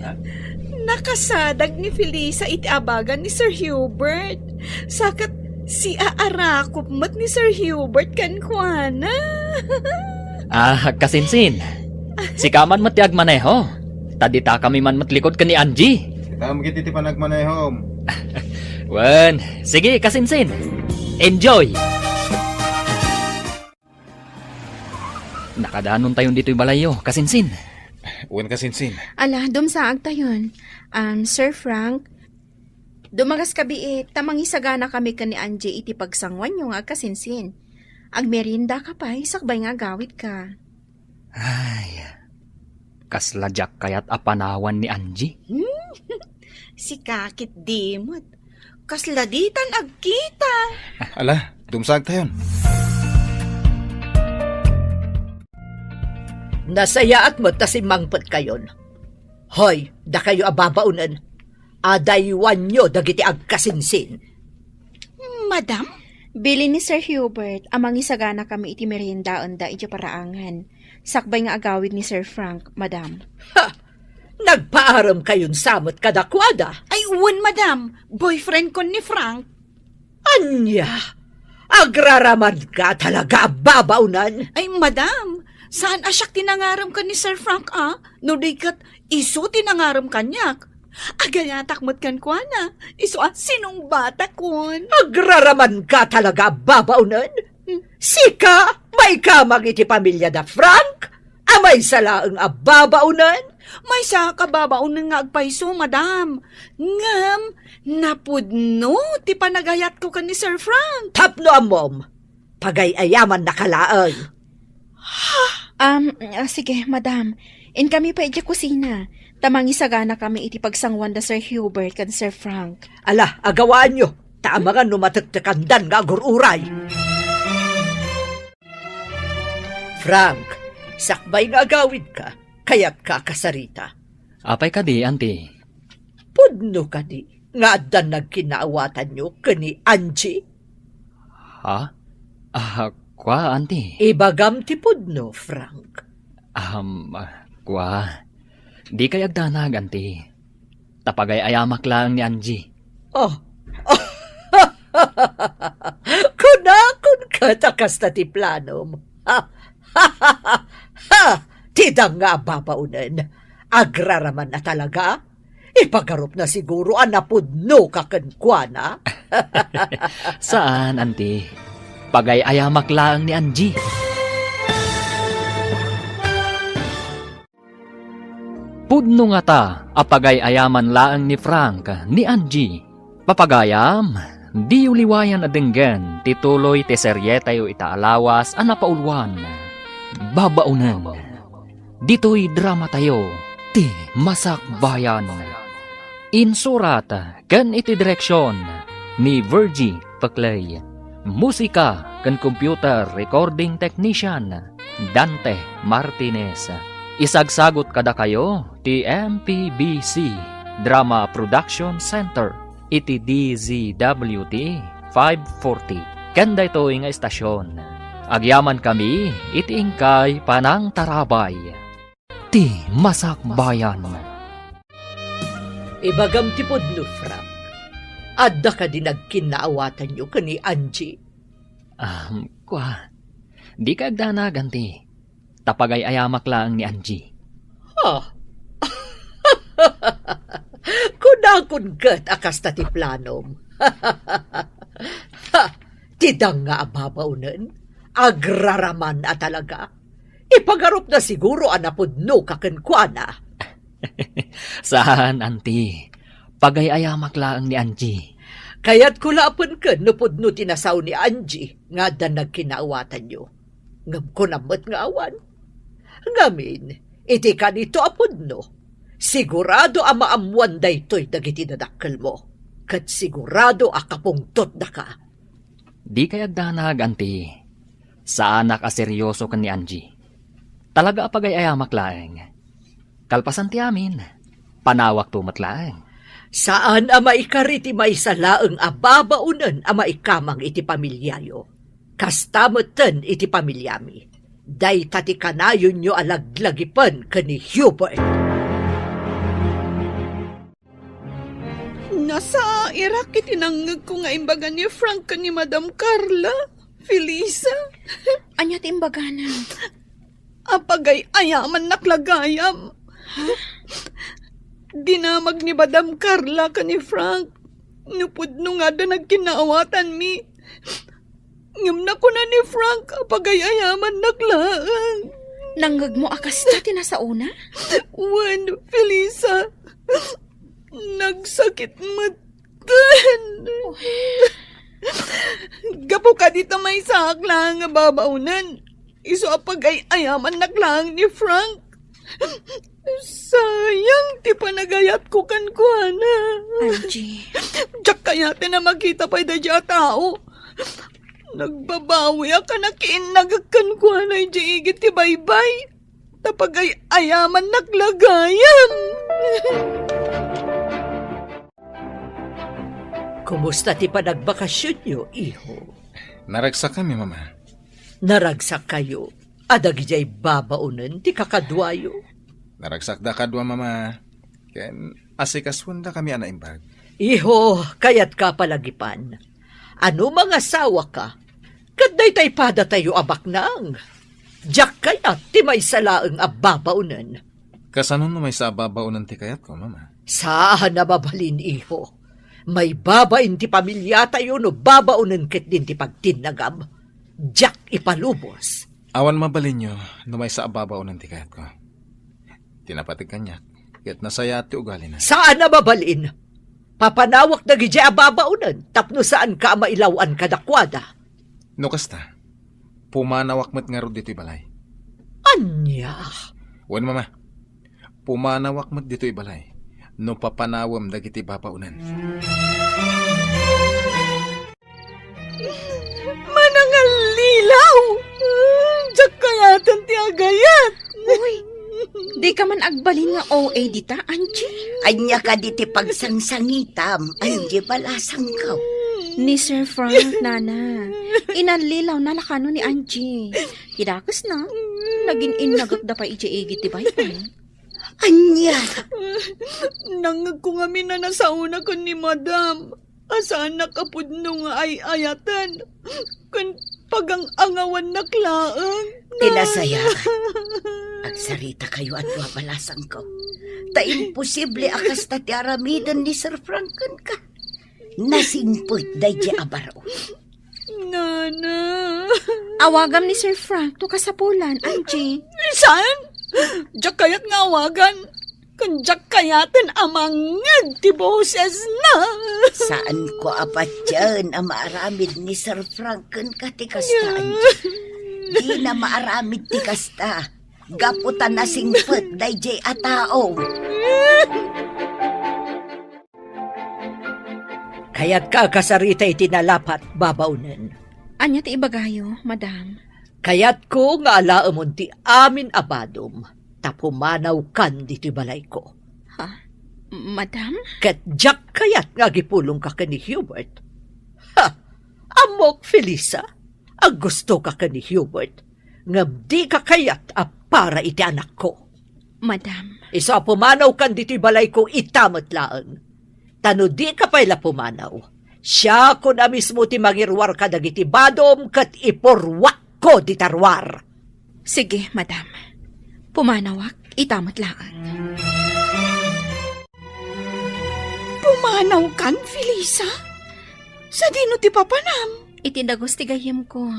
nakasadag ni Felisa iti abagan ni Sir Hubert. Sa ket siaarakop met ni Sir Hubert kenkuana. Ah, kasinsin. Sika man met ti agmaneho. Ta ditakami man met likod ken ni Angie. Kita met iti panagmanehom. Wen, sige, kasinsin. Enjoy! Nakadanontayon ditoy balayyo, kasinsin. Wen, kasinsin. Ala, dumsaagtayon. Um, Sir Frank, dumagas kabiit, ta mangisaganakami ken ni Angie iti pagsanguanyo nga agkasinsin. Agmeriendaka pay, sakbay nga agawidka. Ay, kasla diak kayat a panawan ni Angie. Hmm? Sika ketdi met. Kasla ditan agkita. Ala, dumsaagtayon. Nasayaat met ta simmangpetkayon. Hoy, dakayo a babaonen, adaywanyo dagiti agkasinsin. Madam? Bilin ni Sir Hubert a mangisaganakami iti meriendaenda idiay paraangan, sakbay nga agawid ni Sir Frank, madam. Ha! Nagpaaremkayon sa met kadakuada? Ay, wen, madam. Boyfriend ko ni Frank. Ania? Agraramanka talaga a babaonen? Ay, madam, saan a siak ti nangarem ken ni Sir Frank, a? No di ket isu ti nangarem kaniak. Agayatak met kenkuana. Isu a sinungbatakon. Agraramanka talaga a babaonen? Hmm. Sika, maikamang iti pamiliada Frank? A maysa laeng a babaonen? Maysaak a babaonen nga agpayso, madam. Ngem, napudno ti panagayatko ken ni Sir Frank. Tapno ammom, pagay-ayamannaka laeng. Um, ah, sige, madam. Inkami pay idiay kusina. Ta mangisaganakami iti pagsanguan da Sir Hubert ken Sir Frank. Ala, agawaanyo. Ta amangan no matektekandan nga agur-uray. Frank, sakbay nga agawidka, kayatka a kasarita. Apay kadi, Auntie? Pudno kadi nga addan nagkinnaawatanyo ken ni Angie? Ha? Ah, kua, Auntie. Ibagam ti pudno, Frank. Um, ah, kua. Dikay agdanag, Auntie. Ta pagay-ayamak laeng ni Angie. Oh. Kunakon ket a kasta ti planom. Ha! Ti danga a babaonen. Agraraman a talaga? Ipagarupna siguro a napudnoka kenkuana? Saan, Auntie. Pagay-ayamak laeng ni Angie. Pudno ngata a pagay-ayaman laeng ni Frank ni Angie. Papagayam, diyo liwayan a denggen ti tuloy ti serietayo ita a lawas a napauluan, Babaonen. Ditoy dramatayo, ti Masakbayan. Insurat ken iti direksion ni Virgie Peclay. Musika ken computer recording technician, Dante Martinez. Isagsagut kadakayo ti M P B C Drama Production Center iti D Z W T five forty. Ken daytoy nga istasyon, agyamankami iti inkay panangtarabay. Ti Masakbayan. Ibagam ti pudno, Frank. Adda kadi nagkinnaawatanyo ken ni Angie? Ah, kua. Dikay agdanag, Auntie. Ta pagay-ayamak laeng ni Angie. Ha? Kunakon ket a kasta ti planom. Ha! Ti danga a babaonen, agraraman a talaga. Ipagarupna siguro a napudnoka kenkuana. Saan, Auntie. Pagay-ayamak laeng ni Angie. Kayatko laeng ken no pudno ti nasao ni Angie nga addan nagkinnaawatanyo. Ngem kunam met nga awan. Ngamin, iti kanito a pudno, sigurado a maammoan daytoy dagiti dadakkelmo, ket sigurado a kapungtotdaka. Dikay agdanag, Auntie. Saanak a serioso ken ni Angie. Talaga a pagay-ayamak laeng. Kalpasan ti amin, panawakto met laeng. Saan a maikari ti maysa laeng a babaonen a maikamang iti pamiliayo. Kasta metten iti pamiliami. Dayta ti kanayonyo a laglagipen ken ni Hubert. Nasairak iti nangngegko nga imbaga ni Frank ken ni Madam Carla, Felisa. Ania ti imbagana? Apagay-ayamannak la gayam. Ha? Dinamag ni Madam Carla ken ni Frank no pudno nga adda nagkinnaawatanmi. Ngem nakuna ni Frank a pagay-ayamannak laeng. Nangngegmo a kasta ti nasaona? Wen, Felisa. Nagsakit metten. Gapu kadi ta maysaak laeng nga babaonen, isu a pagay-ayamannak laeng ni Frank. Sayang ti panagayatko kenkuana. Angie. Diak kayaten a makita pay daydiay a tao. Nagbabawiak a nakiinnagek kenkuana idiay igid ti baybay. Ta pagay-ayamannak la gayam. Kumusta ti panagbakasionyo, iho? Naragsakami, Mama. Naragsakkayo a dagidiay babaonen ti kakaduayo? Naragsakda kadua, Mama. Ken asikasuendakami a naimbag. Iho, kayatka a palagipan. Ano mangasawaka, ket daytay padatayo a baknang. Diak kayat ti maysa laeng a babaonen. Kasano no maysa a babaonen ti kayatko, Mama? Saan a mabalin, iho. Maibabain ti pamiliatayo no babaonen ketdin ti pagtinnagam. Diak ipalubos. Awan mabalinyo no maysa a babaonen ti kayatko. Ti napateg kaniak, ket nasayaat ti ugalina. Saan a mabalin! Papanawak dagidiay a babaonen tapno saanka a mailaw-an kadakuada. No kasta, pumanawak met ngarud ditoy balay. Ania? Wen, Mama. Pumanawak met ditoy balay no papanawem dagiti babaonen. Ilaw! Diak kayaten ti agayat! Uy, dika man agbalin nga O A dita, Angie. Ania kadi ti pagsangsangitam, Angie Balasangko? Ni Sir Frank, Nana. Inallilawna la kano ni Angie. Idakesna, nagin-innagekda pay idiay igid ti baybay. Ania? Nangngegko ngamin a nasaona ken ni Madam. Asanak a pudno nga ay-ayaten ken pagang-angawannak laeng. Ti nasayaat, agsaritakayo a dua, Balasangko. Ta imposible a kasta ti aramiden ni Sir Frank kenka. Nasingpet daydiay a baro. Nana. Awagam ni Sir Frank no kasapulan, Angie. Saan? Diak kayat nga awagan. Ken diak kayaten a mangngeg ti bosesna. Saanko a patien a maaramid ni Sir Frank kenka ti kasta, Angie. Dina maaramid ti kasta. Gapu ta nasingpet daydiay a tao. Kayatka a kasarita iti nalapat, babaonen. Ania ti ibagayo, Madam? Kayatko nga alaemon ti amin a badom, ta pumanawkan ditoy balayko. Ha? Madam? Ket diak kayat nga agipulongka ken ni Hubert. Ha! Ammok, Felisa, a gustoka ken ni Hubert, ngem dika kayat a para iti anakko. Madam. Isu a pumanawkan ditoy balayko ita met laeng. Ta no dika pay la pumanaw, siakon a mismo ti mangiruar kadagiti badom ket ipurruakko dita ruar. Sige, Madam. Pumanawak ita met laeng. Pumanawkan, Felisa? Sadino ti papanam? Iti dagus ti gayyemko.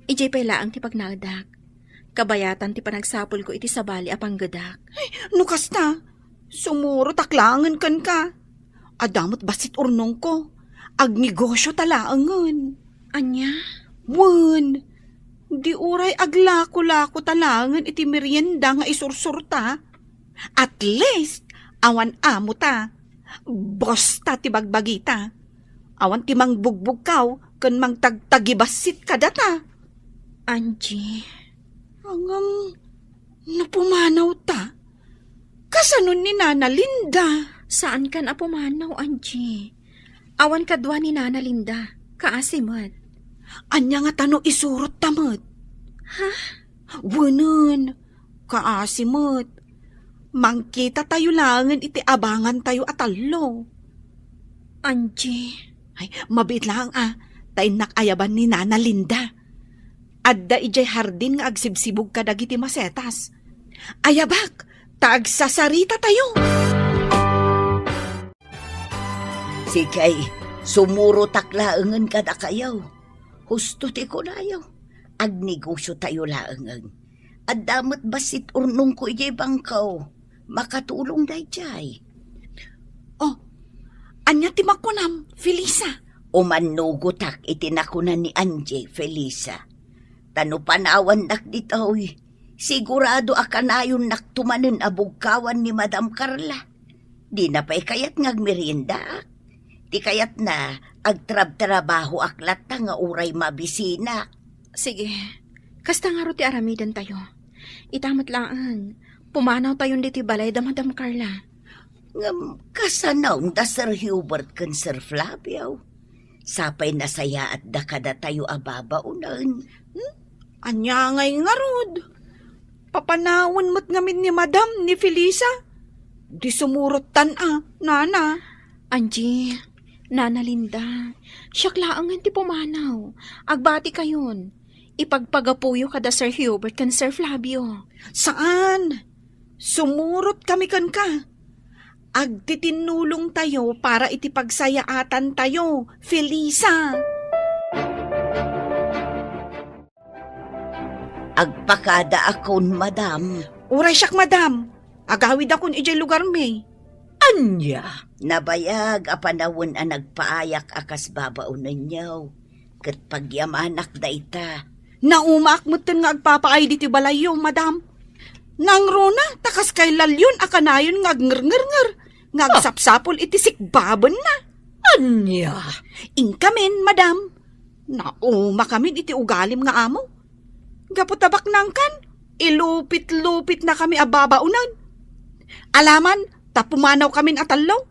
Idiay pay laeng ti pagnaedak. Kabayatan ti panagsapulko iti sabali a panggedak. Ay, no kasta, sumurotak laengen kenka. Adda met bassit urnongko. Agnegosio ta laengen. Ania? Wen, di uray aglako-lako ta laengen iti merienda nga isursurta. At least, awan amo ta. Boss ta ti bagbagita. Awan ti mangbugbugkaw ken mangtagtagibassit kadata. Angie. Ngem, no pumanaw ta, kasano ni Nana Linda? Saankan a pumanaw, Angie. Awan kadua ni Nana Linda. Kaasi met. Ania ngata no isurot ta met? Ha? Wenen, kaasi met. Mangkitatayo laengen iti abangantayo a tallo. Angie. Ay, mabiit laeng a, ta innak ayaban ni Nana Linda. Adda idiay hardin nga agsibsibug kadagiti masetas. Ayabak, ta agsasaritatayo. Sige, sumurotak laengen kadakayo. Husto ti kunayo, agnegosiotayo laengen. Adda met bassit urnongko idiay bangko. Makatulong daydiay. Oh, ania ti makunam, Felisa? Umannugotak iti nakuna ni Angie, Felisa. Ta no panawannak ditoy, sigurado a kanayonnakto manen a bugkawan ni Madam Carla. Dina pay kayat nga agmeriendaak. Ti kayatna, agtrabtrabahoak latta nga uray mabisinak. Sige, kasta ngarud ti aramidentayo. Ita met laeng, pumanawtayon ditoy balay da Madam Carla. Ngem kasano da Sir Hubert ken Sir Flavio? Sapay nasayaatda kadatayo a babaonen. Hmm? Ania ngay ngarud? Papanawen met ngamin ni Madam ni Felisa. Di sumurottan a, nana. Angie, Nana Linda, siak laengen ti pumanaw. Agbatikayon. Ipagpagapuyo kada Sir Hubert ken Sir Flavio. Saan? Sumurot kami kenka. Agtitinnulongtayo para iti pagsayaatantayo, Felisa. Agpakadaakon, madam. Uray siak, madam. Agawidakon idiay lugarmi. Ania? Nabayag a panawen a nagpaayak a kas babaonenyo. Ket pagyamanak dayta. Naumaak metten nga agpapaay ditoy balayyo, madam. Nangruna, ta kas kay lalyon a kanayon nga agngerngernger, nga Ah. agsapsapol iti sikbabenna. Ania? Inkamin, madam. Naumakamin iti ugalim nga amo. Gapu ta baknangkan, ilupit-lupitnakami a babaonen. Alaman, ta pumanawkamin a tallo.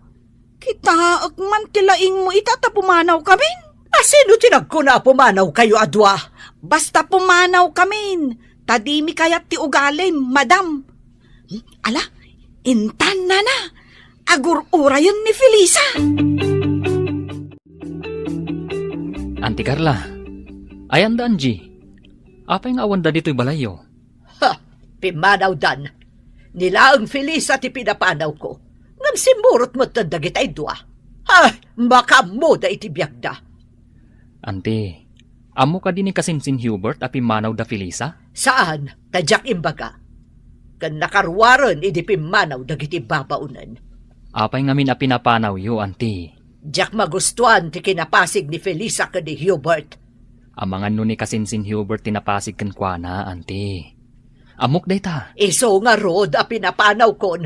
Kitaek man ti laingmo ita ta pumanawkamin. A sino ti nagkuna a pumanawkayo a dua? Basta pumanawkamin, ta dimi kayat ti ugalim, madam. Hmm, ala, intan, nana, agur-urayen ni Felisa. Auntie Carla, ayan da Angie? Apay nga awanda ditoy balayyo? Ha! Pimmanawdan. Ni laeng Felisa ti pinapanawko. Ngem simmurot metten dagitay dua. Ay, makaammoda iti biagda. Auntie, ammo kadi ni kasinsin Hubert a pimmanaw da Felisa? Saan, ta diak imbaga. Ken nakaruaren idi pimmanaw dagiti babaonen. Apay ngamin a pinapanawyo, Auntie? Diak magustuan ti kinapasig ni Felisa ken ni Hubert. Amangan no ni kasinsin Hubert ti napasig kenkuana, Auntie. Ammok dayta. Isu ngarud a pinapanawkon.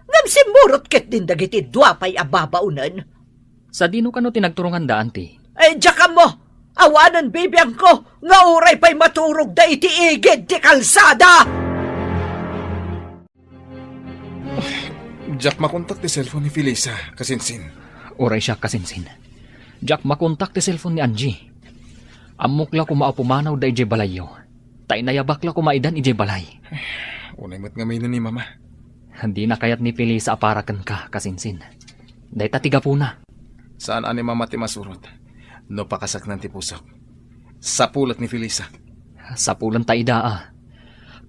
Ngem simmurot ketdin dagiti dua pay a babaonen. Sadino kano ti nagturonganda, Auntie? Eh, diak ammo! Awanen bibiangko nga uray pay maturogda iti igid ti kalsada! Diak makontak ti cellphone ni Felisa, kasinsin. Uray siak, kasinsin. Diak makontak ti cellphone ni Angie. Ammok la koma a pumanawda idiay balayyo. Ta inayabak la koma idan idiay balay. Unay met ngamin ni Mama. Dina kayat ni Felisa a para kenka, kasinsin. Dayta ti gapuna. Saan a ni Mama ti masurot no pakasaknan ti pusok. Sapulet ni Felisa. Sapulenta ida a.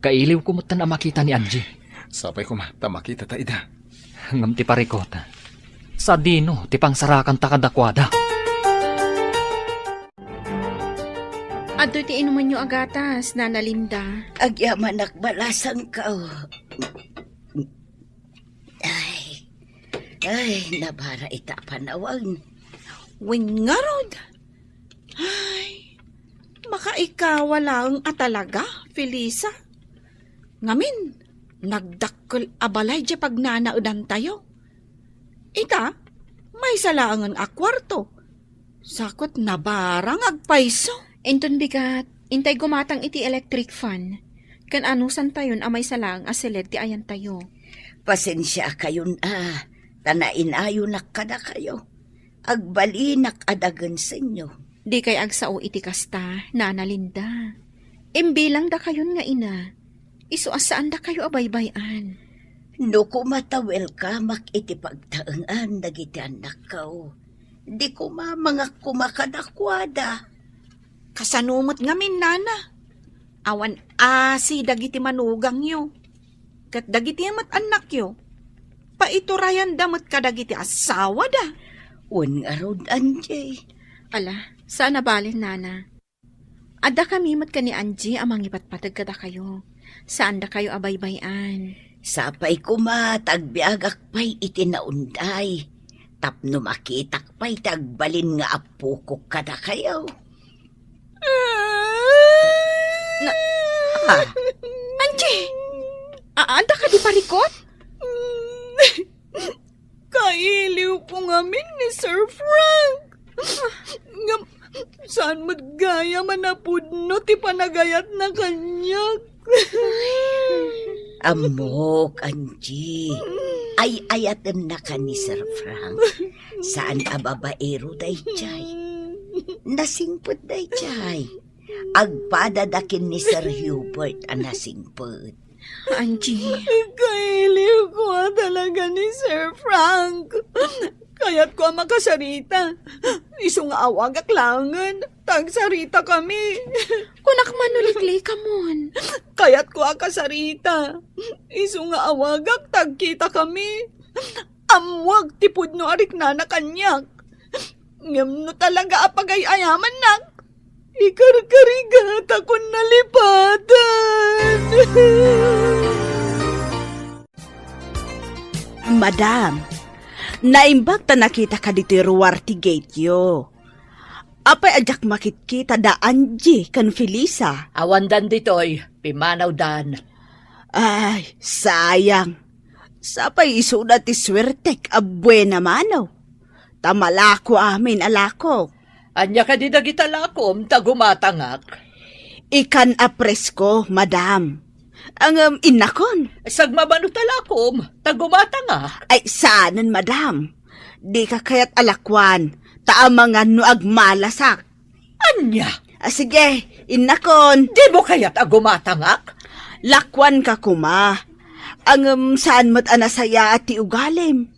Kailiwko metten a makita ni Angie. Sapay koma ta makitata ida. Ngem ti parikut, sadino ti pangsarakanta kadakuada? Adtoy ti inumenyo a gatas, Nana Linda. Agyamanak balasangko. Ay, ay, nabara ita a panawen. Wen ngarud. Ay, makaikawa laeng a talaga, Felisa. Ngamin, nagdakkel a balay diay pagnanaedantayo. Ita, maysa laengen a kuarto. Sakut nabara nga agpayso. Inton bigat, intay gumatang iti electric fan. Ken anusantayon a maysa laeng a siled ti ayantayo. Pasensiakayon a, ta nainayonak kadakayo. Agbalinak a dagensenyo. Dikay agsao iti kasta, Nana Linda. Imbilang dakayon nga ina, isu a saan dakayo a baybay-an. No koma ta welcomeak iti pagtaengan dagiti annakko, di koma mangak koma kadakuada. Kasano met ngamin, Nana? Awan asi dagiti manugangyo. Ket dagiti met annakyo, paiturayanda met kadagiti asawada. Wen ngarud, Angie. Ala, saan a bale, Nana. Addakami met ken ni Angie a mangipatpateg kadakayo. Saandakayo a baybay-an. Sapay koma ta agbiagak pay iti naunday, tapno makitak pay ti agbalin nga appokok kadakayo. Na, ah. Angie! A-, adda kadi parikut? Kailiwko ngamin ni Sir Frank. Ngem saan met gayam a napudno ti panagayatna kaniak. Ammok, Angie. Ay-ayatennaka ni Sir Frank. Saan a babaero daydiay. Nasingpet daydiay. Agpadada ken ni Sir Hubert a nasingpet. Angie. Kailiwko a talaga ni Sir Frank. Kayatko a makasarita. Isu nga awagak laengen, ta agsaritakami. Kunak man no liklikamon. Kayatko a kasarita. Isu nga awagak, ta agkitakami. Ammoak ti pudno a riknana kaniak. Ngem no talaga a pagay-ayamannak, ikarkarigatakon nalipatan. Madam, naimbag ta nakitaka ditoy ruar ti gateyo. Apay a diak makitkita da Angie ken Felisa? Awandan ditoy, pimmanawdan. Ay, sayang. Sapay isuda ti suertek a buena mano. Ta malako amin a lakok. Ania kadi dagita lakom ta gumatangak? Ikan a presko, madam. Ngem innakon. Sagmamano ta lakom ta gumatangak. Ay, saanen, madam. Dika kayat a lakuan, ta amangan no agmalasak. Ania? Ah, sige, innakon. Dimo kayat a gumatangak? Lakuanka koma. Ngem saan met a nasayaat ti ugalim.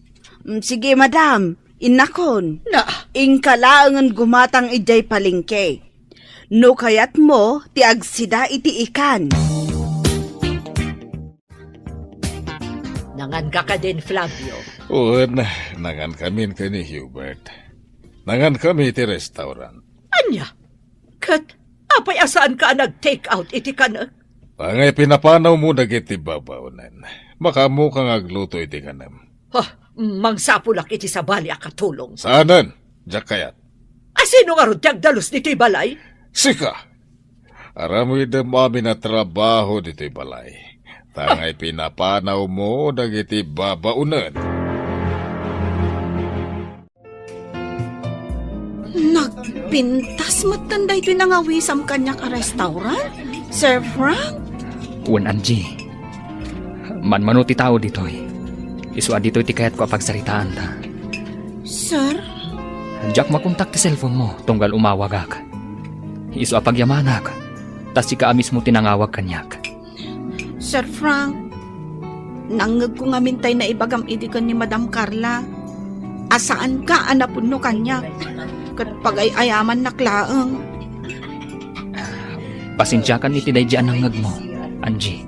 Mm, sige, madam, innakon. Na. Inka laengen gumatang idiay palengke. No kayatmo ti agsida iti ikan. Nanganka kadin, Flavio? Wen, nangankamin ken ni Hubert. Nangankami iti restaurant. Ania? Ket apay a saanka a nag-take out iti kanek? Angay pinapanawmo dagiti babaonen. Makaamoka nga agluto iti kanem. Ha, mangsapulak iti sabali a katulong. Saanen, diak kayat. A sino ngarud ti agdalus ditoy balay? Sika! Aramidem amin a trabaho ditoy balay. Ta angay pinapanawmo dagiti babaonen. Nagpintas metten daytoy nangawisam kaniak a restaurant, Sir Frank? Wen, Angie. Manmano ti tao ditoy. Isu a ditoy ti kayatko a pagsaritaanta. Sir? Diak makontak ti cellphone mo tunggal umawagak. Isu a pagyamanak, ta sika a mismo ti nangawag kaniak. Sir Frank, nangngegko ngamin tay naibagam idi ken ni Madam Carla a saanka a napudno kaniak, ket pagay-ayamannak laeng. Pasensiakan iti daydi a nangngegmo, Angie.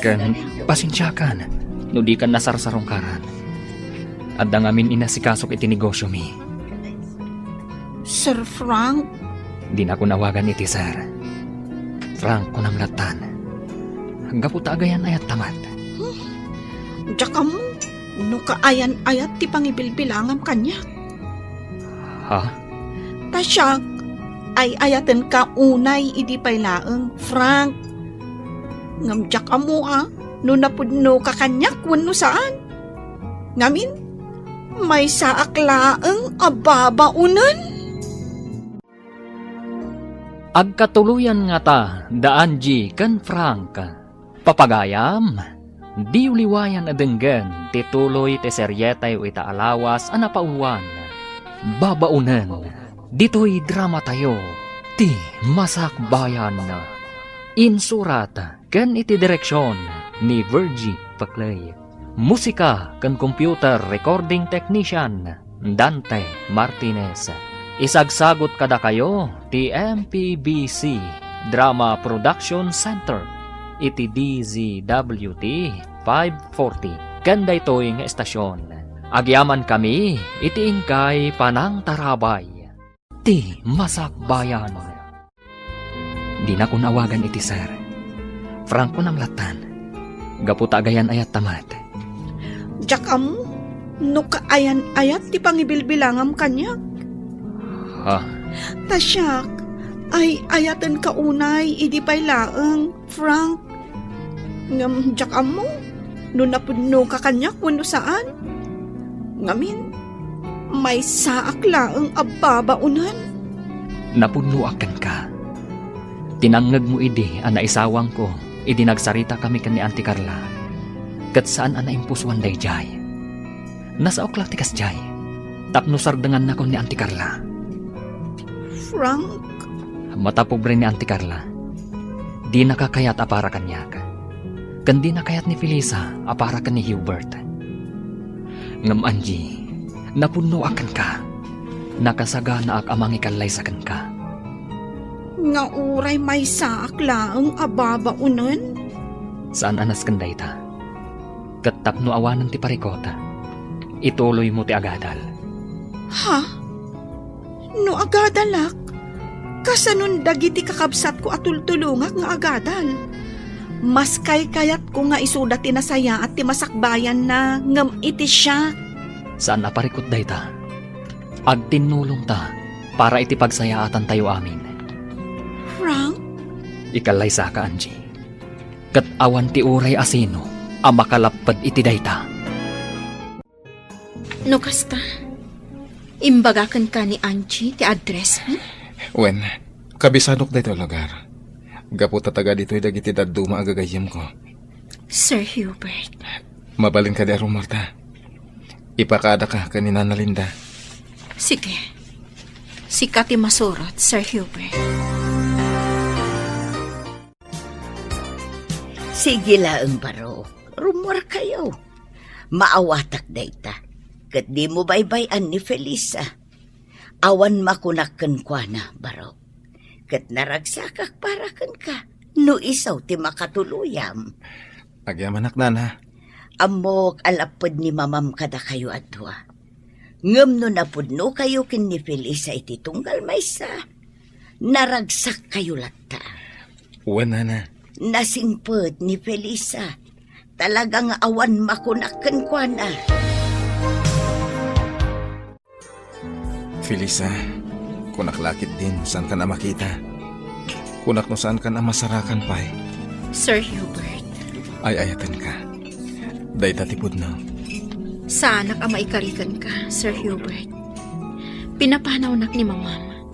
Ken pasensiakan no dikan nasarsarungkaran. Adda ngamin inasikasok iti negosyomi. Sir Frank? Dinakon awagan iti sir. Frank, kunam lattan. Gapu ta agayan-ayatta met. Hmm. Diak ammo no kaayan-ayat ti pangibilbilangam kaniak. Ha? Ta siak, ay-ayatenka unay idi pay laeng, Frank. Ngem diak ammo a no napudnoka kaniak wenno saan. Ngamin, maysaak laeng a babaonen. Agkatuloyan ngata da Angie ken Frank. Papagayam, diyo liwayan a denggen ti tuloy ti serietayo ita a lawas a napauluan, Babaonen, ditoy dramatayo, Ti Masakbayan. Insurat ken iti direksion ni Virgie Paclay. Musika ken computer recording technician, Dante Martinez. Isagsagut kadakayo ti M P B C Drama Production Center iti D Z W T five forty ken daytoy nga estasion. Agyamankami iti inkay panangtarabay. Ti Masakbayan. Dinakon awagan iti sir. Frank, kunam lattan. Gapu ta agayan-ayatta met. Diak ammo no kaayan-ayat ti pangibilbilangam kaniak. Ha? Ta siak, ay-ayatenka unay idi pay laeng, Frank. Ngem diak ammo no napudnoka kaniak wenno saan. Ngamin, maysaak laeng a babaonen. Napudnoak kenka. Ti nangngegmo idi a naisawangko idi nagsaritakami ken ni Auntie Carla, ket saan a naimpusoan daydiay. Nasaok la ti kasdiay, tapno sardengannakon ni Auntie Carla. Frank? Mata pobre ni Auntie Carla. Dinaka kayat a para kaniak. Ken dina kayat ni Felisa a para ken ni Hubert. Ngem Angie, napudnoak kenka. Nakasaganaak a mangikallaysa kenka. Nga uray maysaak laeng a babaonen? Saan a nasken dayta. Ket tapno awanen ti parikut, ituloymo ti agadal. Ha? No agadalak, kasanon dagiti kakabsatko a tultulongak nga agadal? Mas kaykayatko nga isuda ti nasayaat ti masakbayanna ngem iti siak. Saan a parikut dayta. Agtinnulongta para iti pagsayaatantayo amin. Frank? Ikallaysaka, Angie. Ket awan ti uray a sino a makalapped iti dayta. No kasta, Imbaga kenka ni Angie ti addressmi? Wen, kabisadok daytoy lugar. Gapu ta taga ditoy dagiti dadduma a gagayyemko. Sir Hubert. Mabalin kadi a rummuarta? Ipakaadaka ken ni Nana Linda. Sige. Sika ti masurot, Sir Hubert. Sige laeng, Barok. Rummuarkayo. Maawatak dayta. Ket dimo baybay-an ni Felisa. Awan makunak kenkuana, Barok. Ket naragsakak para kenka no isu ti makatuloyam. Agyamanak, Nana. Ammok a lapped ni Mamam kadakayo a dua. Ngem no napudnokayo ken ni Felisa iti tunggal maysa, naragsakkayo latta. Wen, Nana. Nasingpet ni Felisa. Talaga nga awan makunak kenkuana. Felisa, kunak la ketdin, saankan a makita. Kunak no saankan a masarakan pay. Sir Hubert. Ay-ayatenka. Dayta ti pudno. Saanak a maikari kenka, Sir Hubert. Pinapanawnak ni Mamam.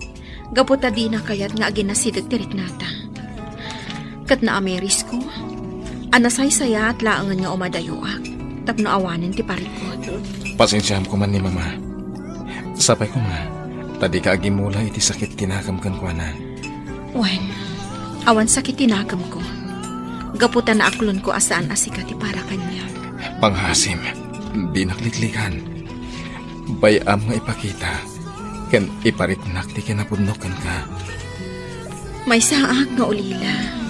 Gapu ta dina kayat nga aginasideg ti riknata. Ket naamirisko a nasaysayaat laengen nga umadayoak tapno awanen ti parikut. Pasensiaam koma ni Mama. Sapay koma ta dika agimmula iti sakit ti nakem kenkuana. Wen, awan sakit ti nakemko. Gapu ta naaklonko a saan a sika ti para kaniak. Panghasim, dinak liklikan. Bay-am nga ipakita ken ipariknak ti kinapudnok kenka. Maysaak nga ulila.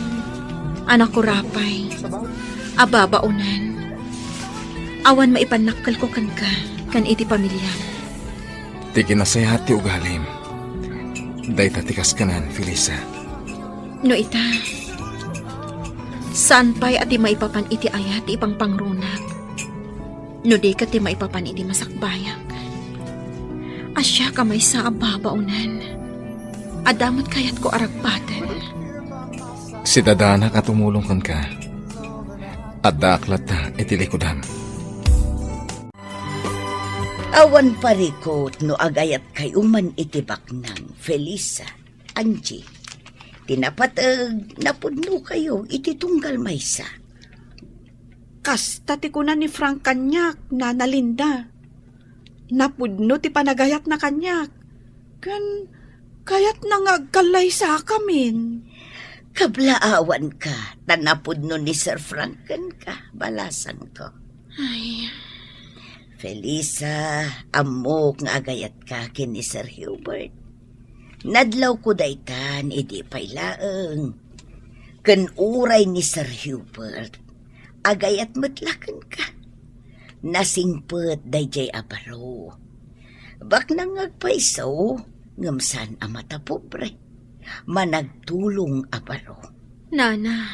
Anak ko, apay, ababaonan. Awan maipannakkelko kenka ken iti pamiliam. Ti kinasayaat ti ugalim. Dayta ti kaskanan, Felisa. No ita, saan pay a ti maipapan iti ayat ti ipangpangrunak. No di ket ti maipapan iti masakbayak. Siak a maysa a babaonan. Adda met kayatko a ragpaten. Sidadanak a tumulong kenka. Addaak latta iti likudam. Awan parikut no agayatkayo man iti baknang, Felisa, Angie. Ti napateg, napudnokayo iti tunggal maysa. Kasta ti kuna ni Frank kaniak, Nana Linda. Napudno ti panagayatna kaniak. Ken kayatna nga agkallaysakamin. Kablaawanka, ta napudno ni Sir Frank kenka, balasangko. Ay. Felisa, ammok nga agayatka ken ni Sir Hubert. Nadlawko daytan idi pay laeng. Ken uray ni Sir Hubert, agayat met la kenka. Nasingpet daydiay a baro. Baknang nga agpayso, ngem saan a matapobre. Managtulong a baro. Nana.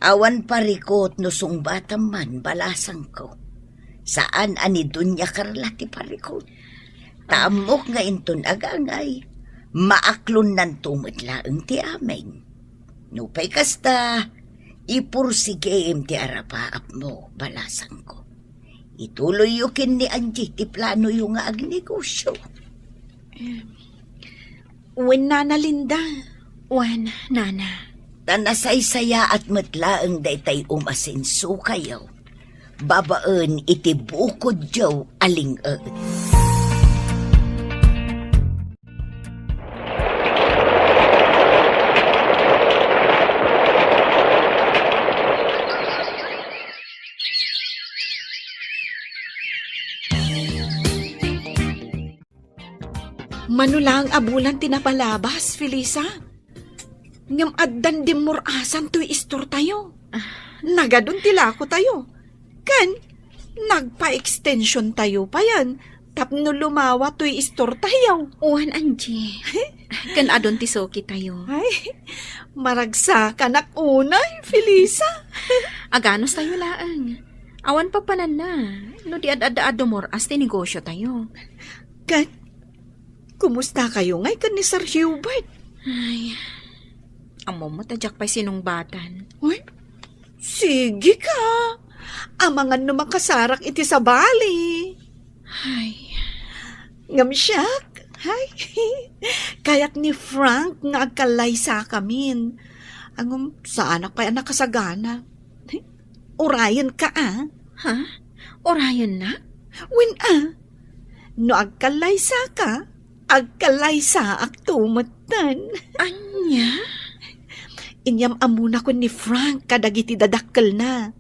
Awan parikut no sungbatam man, balasangko. Saan a ni Doña Carla ti parikut. Ta ammok nga inton agangay, maaklonnanto met laeng ti amin. Nupay kasta, ipursigim ti arapaapmo, balasangko. Ituloyyo ken ni Angie ti planoyo nga agnegosio. Em, wen, Nana Linda. Wen, Nana. Ta nasaysayaat met laeng daytay umasensokayo babaen iti bukodyo a ling-et. Mano laeng a bulan ti napalabas, Felisa. Ngem addan dimmur-asan toy istortayo. Ah. Nagadun ti lakotayo. Ken nagpa-extensiontayo payen tapno lumawa toy istortayo. Wen, Angie. Ken adun ti sukitayo. Ay, maragsakanak unay, Felisa. Aganustayo laeng. Awan papananna no di ad-adda a dumur-as ti negosiotayo. Ken, kumustakayo ngay ken ni Sir Hubert? Ay, ammom met a diak pay sinungbatan. Uy, sige ka. Amangan no makasarak iti sabali. Ay. Ngem siak, hay, kayat ni Frank nga agkallaysakamin. Ngem saanak pay a nakasagana. Urayenka, a. Ha? Urayennak? Wen, a. No agkallaysaka, agkallaysaakto metten. Ania? Inyam-ammona ken ni Frank kadagiti dadakkelna.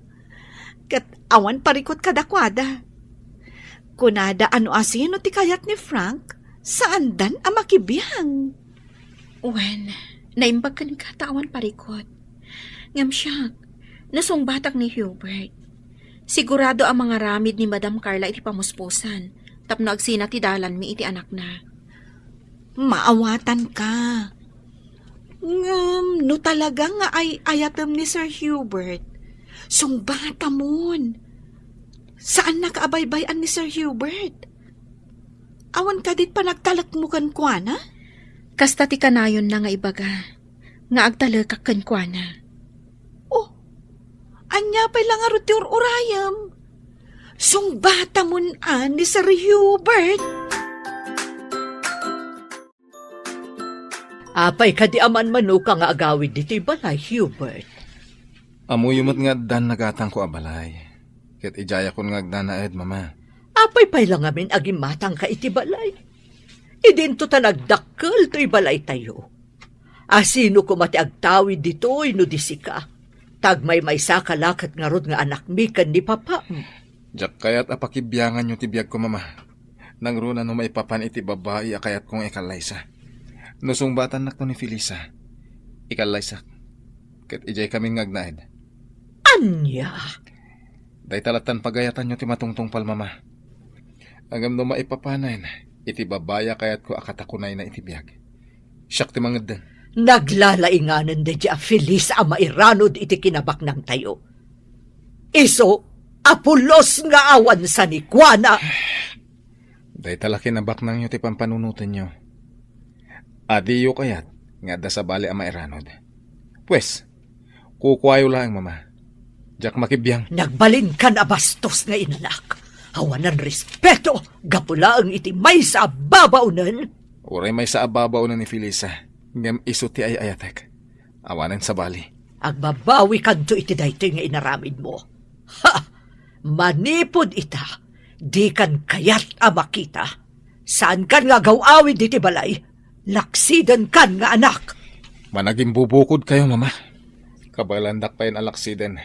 Ket awan parikut kadakuada. Kunada a no asino ti kayat ni Frank, saandan a makibiang. Wen, naimbag kenka ta awan parikut. Ngem siak, nasungbatak ni Hubert. Sigurado a mangaramid ni Madam Carla iti pamuspusan tapno agsina ti dalanmi iti anakna. Maawatanka. Ngem no talaga nga ay-ayatem ni Sir Hubert, sungbatamon. Saannaka a baybay-an ni Sir Hubert. Awan kadi panagtalekmo kenkuana? Kasta ti kanayonna nga ibaga nga agtalekak kenkuana. Oh, ania pay la ngarud ti ur-urayem? Sungbatamon a ni Sir Hubert. Apay kadi a manmanoka nga agawid ditoy balay, Hubert? Ammoyo met nga addan nagatangko a balay. Ket idiayakon nga agdanaed, Mama. Apay pay la ngamin a gimmatangka iti balay? Idinto ta nagdakkel toy balaytayo. Asino koma ti agtawid ditoy no di sika? Ta agmaymaysaka la ket ngarud nga anakmi ken ni papam. Diak kayat a pakibianganyo ti biagko, Mama. Nangruna no maipapan iti babai a kayatko nga ikallaysa. No sungbatannakto ni Felisa, ikallaysak. Ket idiay kamin nga agnaed. Ania? Dayta lattan pagayatanyo ti matungtungpal, Mama. Ngem no maipapanen iti babai a kayatko a katakunayna iti biag, siak ti mangeddeng. Naglalainganen daydi a Felisa a mairanod iti kinabaknangtayo. Isu a pulos nga awan sanikuana. Dayta la kinabaknangyo ti pampanunotenyo. Adiyo kayat nga adda sabali a mairanod. Pues, kukuayo laeng, Mama. Diak makibiang. Nagbalinkan a bastos nga inanak. Awanan respeto, gapu laeng iti maysa a babaonen. Uray maysa a babaonen ni Felisa, ngem isu ti ay-ayatek. Awanen sabali. Agbabawikanto iti daytoy nga inaramidmo. Ha! Manipud ita, dikan kayat a makita. Saankan nga agaw-awid iti balay, laksidenkan nga anak. Managimbubukodkayo, Mama. Kabaelandak payen a laksiden.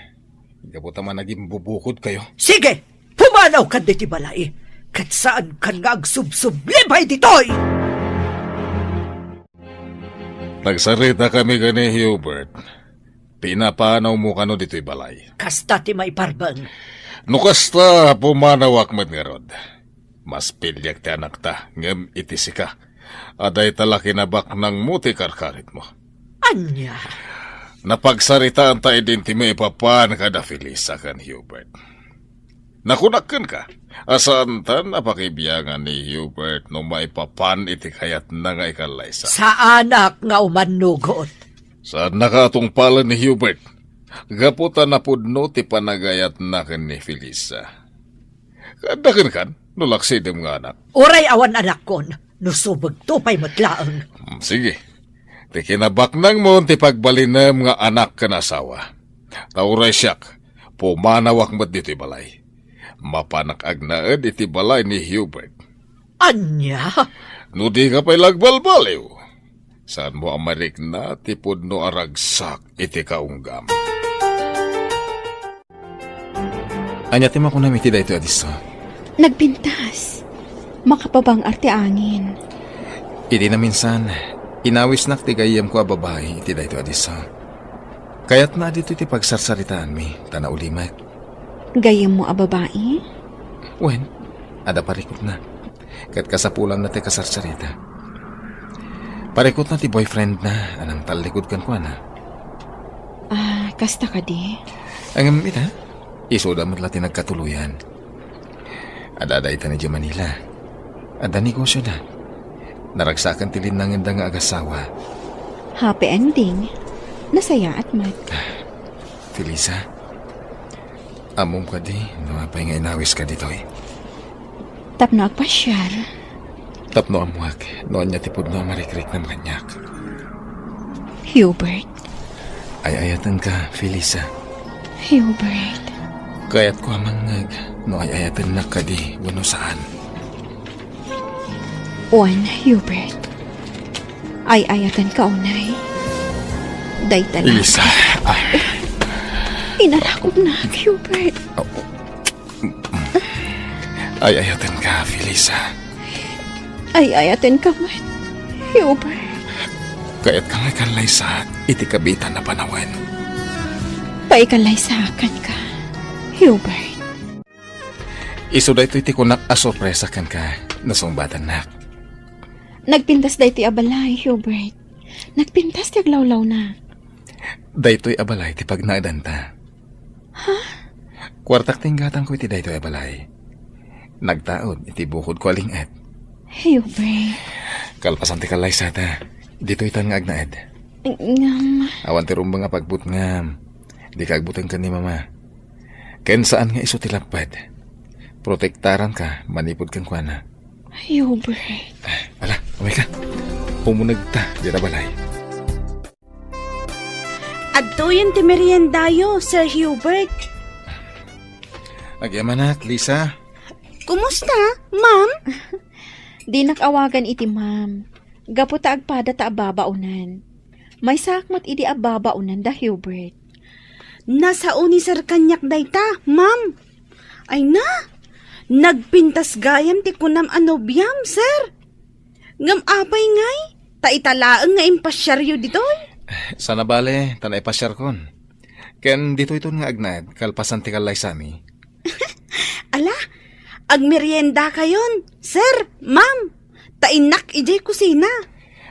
Gapu ta managimbubukodkayo. Sige! Pumanawkan ditoy balay, ket saankan nga agsubsublibay ditoy! Nagsaritakami ken ni Hubert. Pinapanawmo kano ditoy balay? Kasta ti maiparbeng. No kasta, pumanawak met ngarud. Mas piliek ti anakta, ngem iti sika, a dayta la kinabaknangmo ti karkaritmo. Ania? Napagsaritaanta idin ti maipapan kada Felisa ken Hubert. Nakunak kenka a saantan a pakibiangan ni Hubert no maipapan iti kayatna nga ikallaysa. Saanak nga umannugot. Saannaka a tungpalen ni Hubert, gapu ta napudno ti panagayatna ken ni Felisa. Kaadda kenkan no laksidem nga anak. Uray awan anakkon, no subegto pay met laeng. Hmm, sige. Ti kinabaknangmon ti pagbalinem nga anak ken asawa. Ta uray siak, pumanawak met ditoy balay. Mapanak agnaed iti balay ni Hubert. Ania? No dika pay la agbalbaliw, saanmo a marikna ti pudno a ragsak iti kaunggam. Ania ti makunam iti daytoy a disso? Nagpintas. Makapabang-ar ti angin. Idi naminsan, inawisnak ti gayyemko a babai iti daytoy a disso. Kayatna a ditoy ti pagsarsaritaanmi, ta naulimek. Gayyemmo a babai? Wen, adda parikutna. Ket kasapulanna ti kasarsarita. Parikutna ti boyfriendna a nangtallikud kenkuana. Ah, kasta kadi? Ngem ita, isuda met la ti nagkatuloyan. Adda dayta idiay Manila. Adda negosyoda. Naragsakan ti linnangenda nga agasawa. Happy ending. Nasayaat met. Felisa, ammom kadi no apay nga inawiska ditoy? Tapno agpasiar. Tapno ammuak no ania ti pudno a marikriknam kaniak. Hubert. Ay-ayatenka, Felisa. Hubert. Kayatko a mangngeg no ay-ayatennak kadi wenno saan. Wen, Hubert. Ay-ayatenka unay. Dayta na. Felisa. Ah. Inarakupnak, Hubert. Ay-ayatenka, Felisa. Ay-ayatenka met, Hubert. Kayatka nga ikallaysaak iti kabiitan a panawen. Paikallaysaak kenka, Hubert. Isu daytoy ti kunak a sorpresa kenka, nasungbatannak. Nagpintas daytoy a balay, Hubert. Nagpintas ti aglawlawna. Daytoy a balay ti pagnaedanta. Ha? Kuartak ti inggatangko iti daytoy a balay. Nagtaud iti bukodko a ling-et. Hubert. Kalpasan ti kallaysata, ditoytan nga agnaed. Ngem. Awan ti rumbeng a pagbutngam. Dika agbuteng ken ni Mama. Ken saan nga isu ti lapped. Protektaranka manipud kenkuana. Hubert. Ala, umayka. Umunegta dita balay. Adtoyen ti meriendayo, Sir Hubert. Agyamanak, Lisa. Kumusta, ma'am? Dinak awagan iti ma'am. Gapu ta agpada ta ababaonan. Maysaak met idi ababaonan da Hubert. Nasao ni Sir kaniak dayta, ma'am. Ay na, nagpintas gayam ti kunam a nobiam, Sir. Ngem apay ngay, ta ita laeng nga impasiaryo ditoy? Sana bale, ta naipasiarkon. Ken ditoyton nga agnaed, kalpasan ti kallaysami. Ala, agmeriendakayon, sir, ma'am. Ta innak idiay kusina.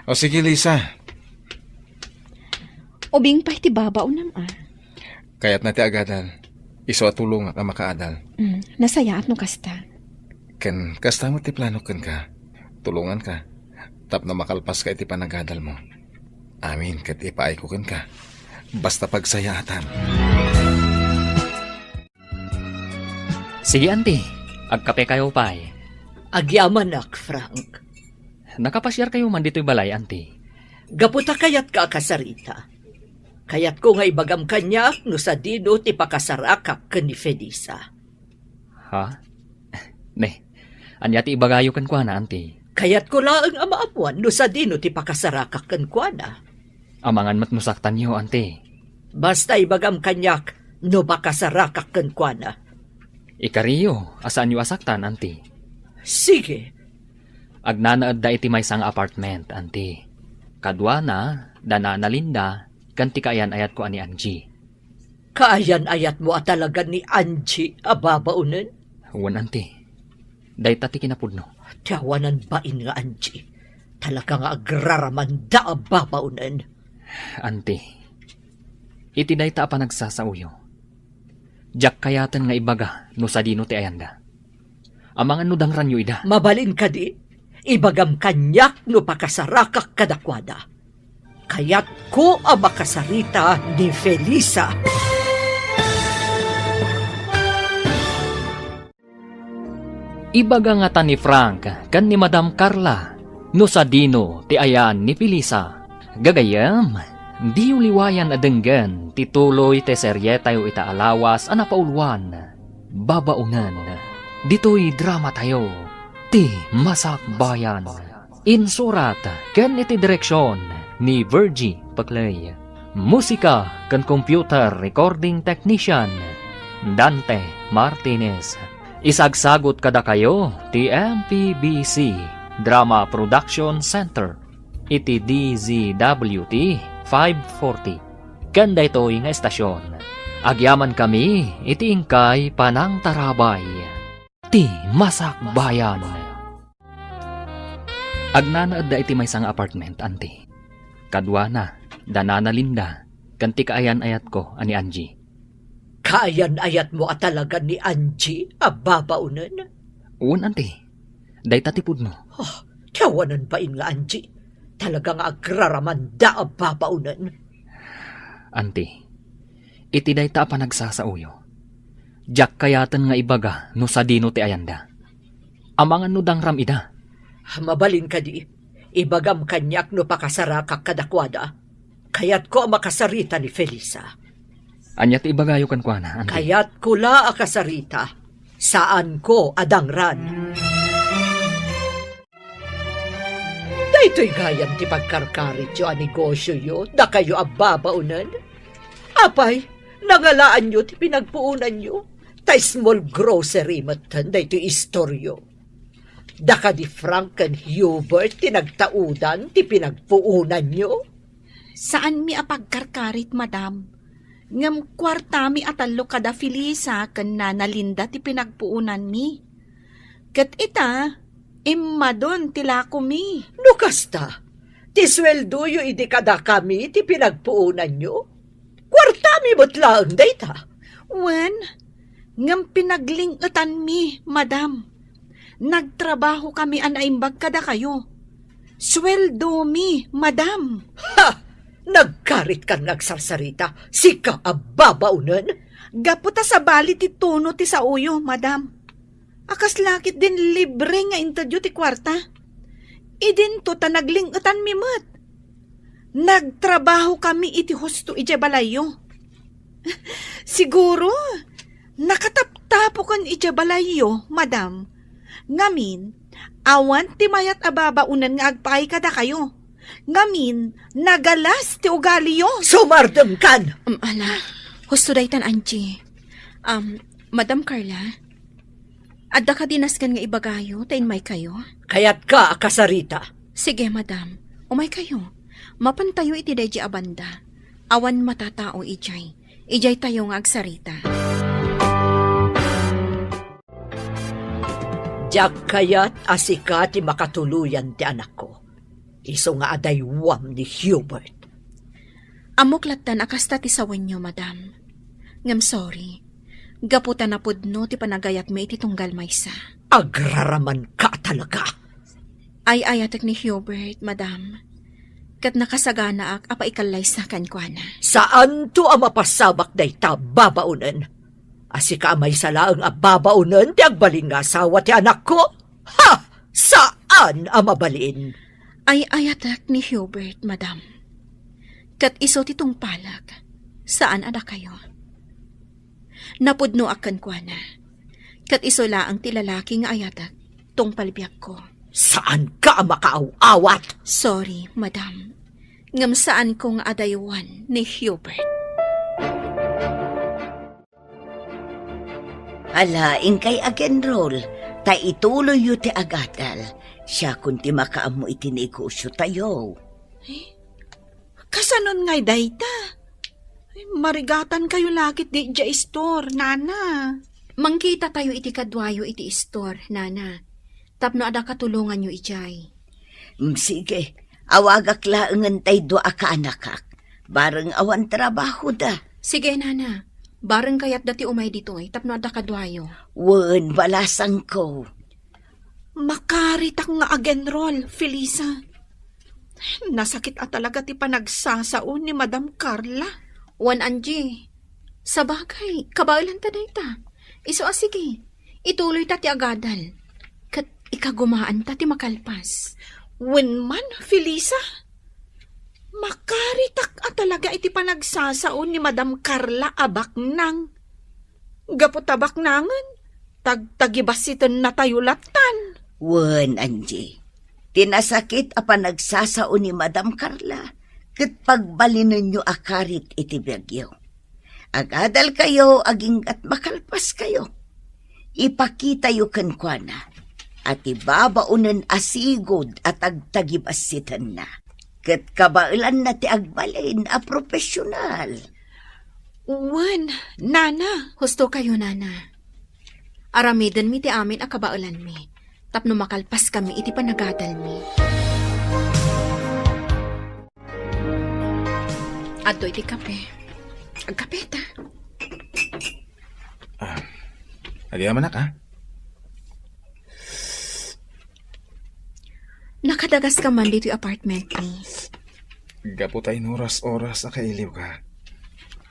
O sige, Lisa. Ubing pay ti babaonam, a. Kayatna ti agadal. Isu a tulongak a makaadal. Mm, nasayaat no kasta. Ken kasta met ti planok kenka. Tulonganka tapno makalpaska iti panagadalmo. Amin ket ipaayko kenka. Basta pagsayaatam. Sige, anti. Agkapekayo pay. Agyamanak, Frank. Nakapasiarkayo man ditoy balay, anti? Gapu ta kayatka a kasarita. Kayatko nga ibagam kaniak no sadino ti pakasarakak ken ni Felisa. Ha? Ne, ania ti ibagayo kenkuana, anti? Kayatko laeng a maammuan no sadino ti pakasarakak kenkuana. Amangan met no saktanyo, anti. Basta ibagam kaniak no pakasarakak kenkuana. Ikariyo a saanyo a saktan, anti. Sige. Agnanaedda iti maysa nga apartment, anti. Kaduana, da Nana Linda, ken ti kaayan-ayatko a ni Angie. Kaayan-ayatmo a talaga ni Angie a babaonen? Wen, anti. Dayta ti kinapudno. Ti awanan bain nga Angie. Talaga nga agraramanda a babaonen. Anti, iti dayta a panagsasaoyo, diak kayaten nga ibaga no sadino ti ayanda. Amangan no dangranyo ida. Mabalin kadi, ibagam kaniak no pakasarakak kadakuada. Kayatko a makasarita ni Felisa. Ibaga ngata ni Frank ken ni Madam Carla no sadino ti ayan ni Felisa. Gagayyem, diyo liwayan a denggen ti tuloy ti serietayo ita a lawas a napauluan, Babaonen, ditoy dramatayo, Ti Masakbayan. Insurat ken iti direksion ni Virgie Paclay. Musika ken computer recording technician, Dante Martinez. Isagsagut kadakayo ti M P B C Drama Production Center iti D Z W T five forty. Ken daytoy nga estasion, agyamankami iti inkay panangtarabay. Ti Masakbayan. Agnanaedda iti maysa nga apartment, anti. Kaduana, da Nana Linda, ken ti kaayan-ayatko a ni Angie. Kaayan-ayatmo a talaga ni Angie a babaonen? Wen, anti. Dayta ti pudno. Ah, ti awanan bain nga Angie. Talaga nga agraramanda a babaonen. Anti, iti dayta a panagsasaoyo, diak kayaten nga ibaga no sadino ti ayanda. Amangan no dangram ida. Mabalin kadi, ibagam kaniak no pakasarakak kadakuada. Kayatko a makasarita ni Felisa. Ania ti ibagayo kenkuana, Auntie? Kayatko la a kasarita. Saanko a dangran. Daytoy gayam ti pagkarkarityo a negosioyo, dakayo a babaonen. Apay, nangalaanyo ti pinagpuonanyo. Ta small grocery metten daytoy istoryo. Daka di Frank ken Hubert ti nagtaudan ti pinagpuonanyo? Saanmi a pagkarkarit, madam. Ngem kuartami a tallo kada Felisa ken Nana Linda ti pinagpuonanmi. Ket ita, immadon ti lakomi. No kasta, ti sueldoyo idi kadakami ti pinagpuonanyo? Kuartami met laeng dayta. Wen, ngem pinagling-etanmi, madam. Nagtrabahokami a naimbag kadakayo. Sueldomi, madam. Ha! Nagkaritkan nga agsarsarita, sika a babaonen? Gapu ta sabali ti tono ti saoyo, madam. A kasla ketdin libre nga intedyo ti kuarta. Idinto ta nagling-etanmi met. Nagtrabahokami iti husto idiay balayyo. Siguro, nakataptapokan idiay balayyo, madam. Ngamin, awan ti mayat a babaonen nga agpaay kadakayo. Ngamin, nagalas ti ugaliyo. Sumardengkan! Um, ala, husto daytan, Angie. Um, Madam Carla, adda kadi nasken nga ibagayo ta inmaykayo? Kayatka a kasarita. Sige, madam. Umaykayo. Mapantayo iti daydi a banda. Awan matatao idiay. Idiay tayo nga agsarita. Diak kayat a sika ti makatuloyan ti anakko. Isu nga adaywam ni Hubert. Ammok lattan a kasta ti sawenyo, madam. Ngem sorry. Gapu ta napudno ti panagayatmi iti tunggal maysa. Agraramanka talaga. Ay-ayatek ni Hubert, madam. Ket nakasaganaak a paikallaysa kenkuana. Saanto a mapasabak dayta, babaonen. A sika a maysa laeng a babaonen ti agbalin nga asawa ti anakko? Ha! Saan a mabalin. Ay-ayatek ni Hubert, madam. Ket isu ti tungpalek, saan a dakayo. Napudnoak kenkuana. Ket isu laeng ti lalaki nga ayatek, tungpal biagko. Saanka a makaaw-awat? Sorry, madam. Ngem saanko nga adaywan ni Hubert. Ala, inkay agenrol, ta ituloyyo ti agadal. Siakon ti makaammo iti negosyo tayo. Eh, kasanon ngay dayta? Ay, marigatan kayo lakit di ja istor, nana. Mangkita tayo iti kaduayo iti istor, nana. Tapno adda katulonganyo idiay. Mm, sige, awagak laengen tay dua a kaanakak. Bareng awan trabahoda. Sige, nana. Bareng kayatda ti umay ditoy tapno adda kaduayo. Wen, balasangko. Makaritak nga agenrol, Felisa. Nasakit a talaga ti panagsasao ni Madam Carla. Wen, Angie. Sabagay, kabaelanta dayta. Isu a sige. Ituloyta ti agadal. Ket ikagumaanta ti makalpas. Wen man, Felisa, makaritak a talaga iti panagsasao ni Madam Carla a baknang. Gapu ta baknangen, tagtagibassitennatayo lattan. Wen, Angie, ti nasakit a panagsasao ni Madam Carla, ket pagbalinenyo a karit iti biagyo. Agadalkayo aginggat makalpaskayo. Ipakitayo kenkuana a ti babaonen a sigud a tagtagibassitenna, ket kabaelanna ti agbalin a profesional. Wen, nana. Husto kayo, nana. Aramidenmi ti amin a kabaelanmi tapno makalpaskami iti panagadalmi. Adtoy ti kape. Agkape ta. Ah, agyamanak, ah. Nakadagas ka man ditoy apartment mi. Gapu ta inuras-oras a kailiw ka.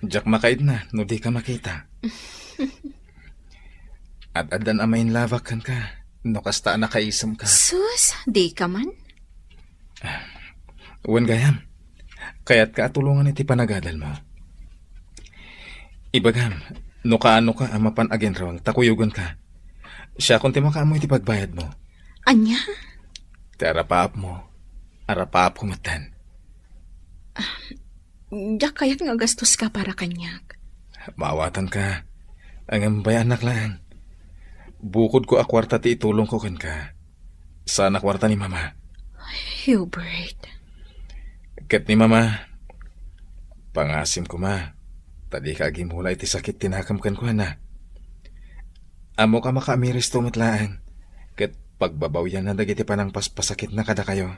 Diak makaidna no di ka makita. Ad-addan a mainlabak kenka. no kasta a nakaisemka. Sus, dika man? Wen gayam, kayatka a tulongan iti panagadalmo. Ibagam, no kaanoka a mapan aginruang ta kuyogenka. Siakon ti makaammo iti pagbayadmo. Ania? Ti arapaapmo, arapaapko metten. Diak kayat nga agastoska para kaniak. Maawatanka. Ngem bay-annak laeng. Bukodko a kuarta ti itulongko kenka. Saan a kuarta ni Mama. Hubert. Ket ni Mama, pangasim koma, ta dika agimula iti sakit ti nakem kenkuana. Ammok a makaamiristo met laeng, ket pagbabawianna dagiti panangpaspasakitna kadakayo.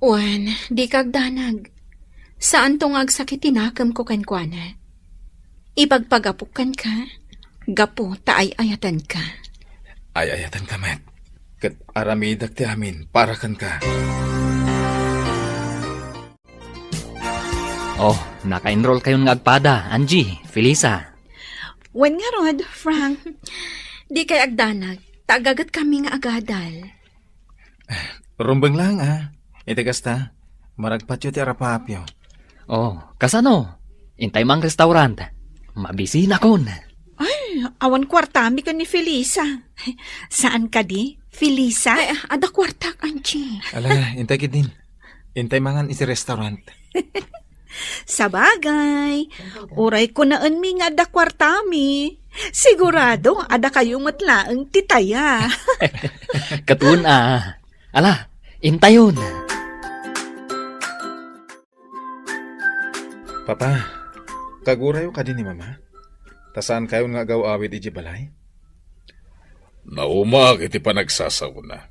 Wen, dika agdanag. Saanto nga agsakit ti nakemko kenkuana. Ipagpagapok kenka, gapu ta ay-ayatenka. Ay-ayatenka met, ket aramidek ti amin para kenka. Oh, naka-enroll kayon nga agpada, Angie, Felisa. Wen ngarud, Frank. Dikay agdanag, ta agagetkami nga agadal. Rumbeng laeng, a. Iti kasta, maragpatyo ti arapaapyo. Oh, kasano? Intay mang restaurant. Mabisinakon. Ay, awan kuartami ken ni Felisa. Saan kadi, Felisa? Ay, adda kuartak, Angie. Ala, intay ketdin. Intay mangan iti restaurant. Sabagay, uray kunaenmi nga adda kuartami. Sigurado, adda kayo met laeng ti taya. Ket wen a. Ala, intayon. Papa, kagurayo kadi ni Mama? Ta saan kayon nga agaw-awid idiay balay? Naumaak iti panagsasaona.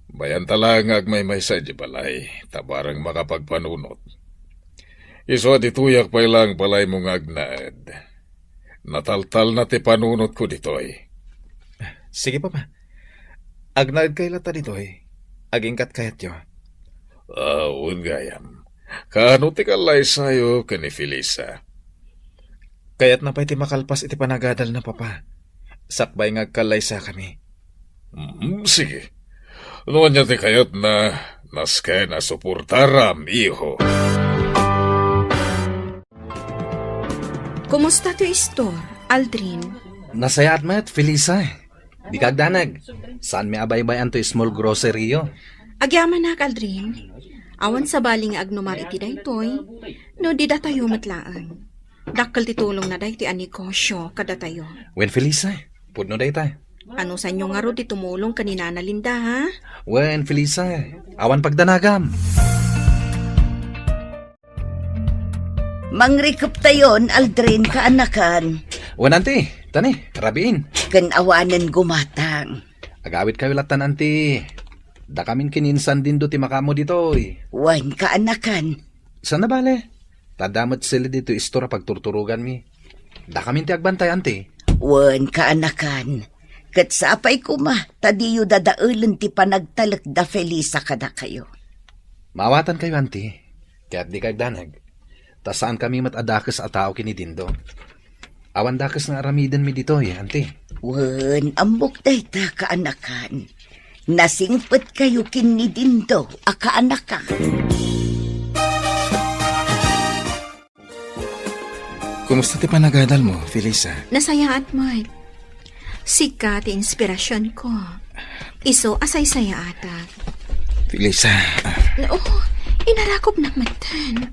Bayanta laeng nga agmaymaysa idiay balay, ta bareng makapagpanunot. Isu a ditoyak pay laeng balaymo nga agnaed. Nataltalna ti panunotko ditoy. Sige, Papa. Agnaedkay latta ditoy. Agingkat kayatyo. Ah, wen gayam. Kaano ti kallaysayo ken ni Felisa? Kayatna pay ti makalpas iti panagadalna, Papa. Sakbay nga agkallaysakami. Mm, sige. No ania ti kayatna, nasken a suportaram, iho. Kumusta ti istor, Aldrin? Nasayaat met, Felisa. Dika agdanag. Saanmi a baybay-an toy small grocery-yo. Agyamanak, Aldrin. Awan sabali nga agnumar iti daytoy, no di datayo met laeng. Dakkel ti tulongna daytoy a negosio kadatayo. Wen, Felisa, pudno dayta. Anusanyo ngarud ti tumulong ken ni Nana Linda, ha? Wen, Felisa, awan pagdanagam. Mangrikeptayon, Aldrin, kaanakan. Wen, anti, tani, rabiin. Ken awanen gumatang. Agawidkayo lattan, anti. Dakamin ken ni Insan Dindo ti makaammo ditoy. Wen, kaanakan. Saan a bale? Ta adda met sili ditoy istor a pagturturoganmi. Dakamin ti agbantay, anti. Wen, kaanakan. Ket sapay koma, ta diyo dadaelen ti panagtalek da Felisa kadakayo. Maawatankayo, anti. Ket dika agdanag. Ta saankami met a dakes a tao ken ni Dindo. Awan dakes nga aramidenmi ditoy, anti. Wen, ammok dayta, kaanakan. Nasingpetkayo ken ni Dindo a kaanakan. Kumusta ti panagadalmo, Felisa? Nasayaat met. Sika ti inspirasionko. Isu a saysayaatak. Felisa. Oh, inarakopnak metten.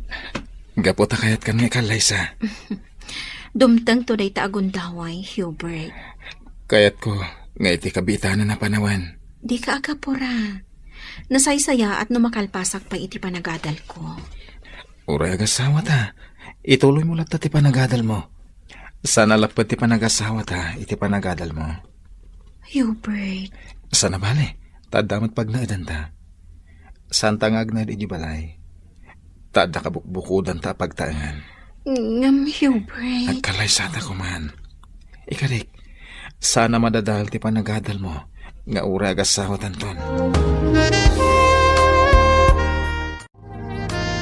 Gapu ta kayatkan nga ikallaysa. Dumtengto dayta a gundaway, Hubert. Kayatko nga iti kabiitanan a panawen. Dika agapura. Nasaysayaat no makalpasak pay iti panagadalko. Uray agasawata, ituloymo latta ti panagadalmo. Saan a lapped ti panagasawata iti panagadalmo. Hubert. Saan a bale, ta adda met pagnaedanta. Saanta nga agnaed idiay balay. Ta adda kabukbukodanta a pagtaengan. Ngem, Hubert. Agkallaysata koman. Ikarik, saan a madadael ti panagadalmo nga uray agasawatanton.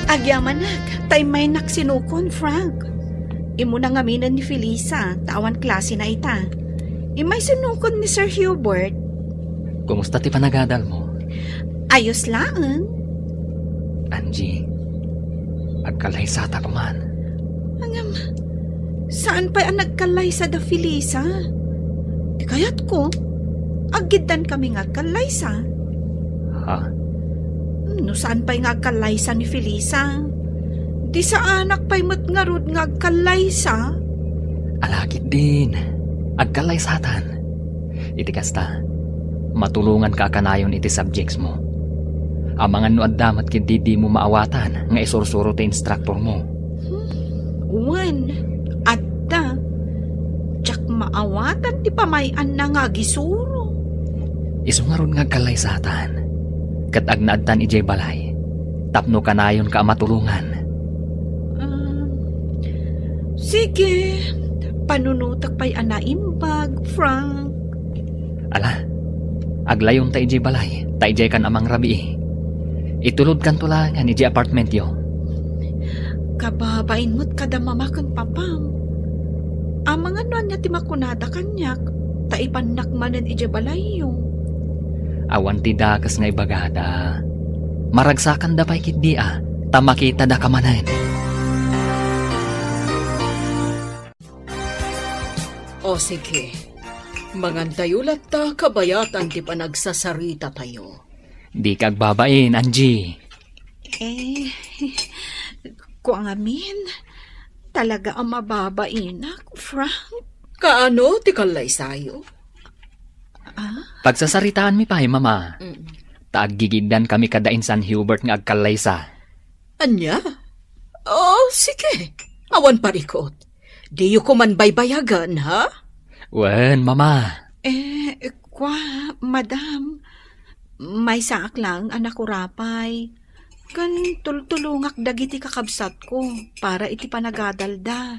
Agyamanak, ta immaynak sinukon, Frank. Immuna ngaminen ni Felisa, ta awan klasena ita. Immay sinukon ni Sir Hubert. Kumusta ti panagadalmo? Ayos laeng. Angie, agkallaysata koman. Ngem, saan pay a nagkallaysa da Felisa? Ti kayatko, aggiddan kami nga agkallaysa. Ha? No saan pay nga agkallaysa ni Felisa, di saanak pay met ngarud nga agkallaysa? Alakit din, agkallaysatan. Iti kasta, matulonganka a kanayon iti subjectsmo. Amangan no adda met ketdi dimo maawatan nga isursuro ti instructormo. Hmm, wen, adda. Diak maawatan ti pamay-anna nga agisuro. Isu ngarud nga agkallaysatan, ket agnaedtan idiay balay, tapno kanayonka a matulongan. Ah, sige, panunotek pay a naimbag, Frank. Ala, aglayonta idiay balay, ta idiaykan a mangrabii. Itulodkanto laengen idiay apartmentyo. Kababain met kada mama ken papam. Amangan no ania ti makunada kaniak, ta ipannak manen idiay balayyo. Awan ti dakes nga ibagada. Maragsakanda pay ketdi a, ta makitadaka manen. O sige, mangantayo latta kabayatan ti panagsasaritatayo. Dika agbabain, Angie. Eh, kua ngamin, talaga a mababainak, Frank. Kaano ti kallaysayo? Ah? Pagsasaritaanmi pay, Mama. Mm. Ta aggigiddan kami kada insan Hubert nga agkallaysa. Ania? Oh, sige. Awan parikot. Diyo koman baybayagan, ha? Wen, Mama. Eh, kua, Madam. Maysaak laeng a nakurapay. Ken tultulongak dagiti kakabsatko para iti panagadalda.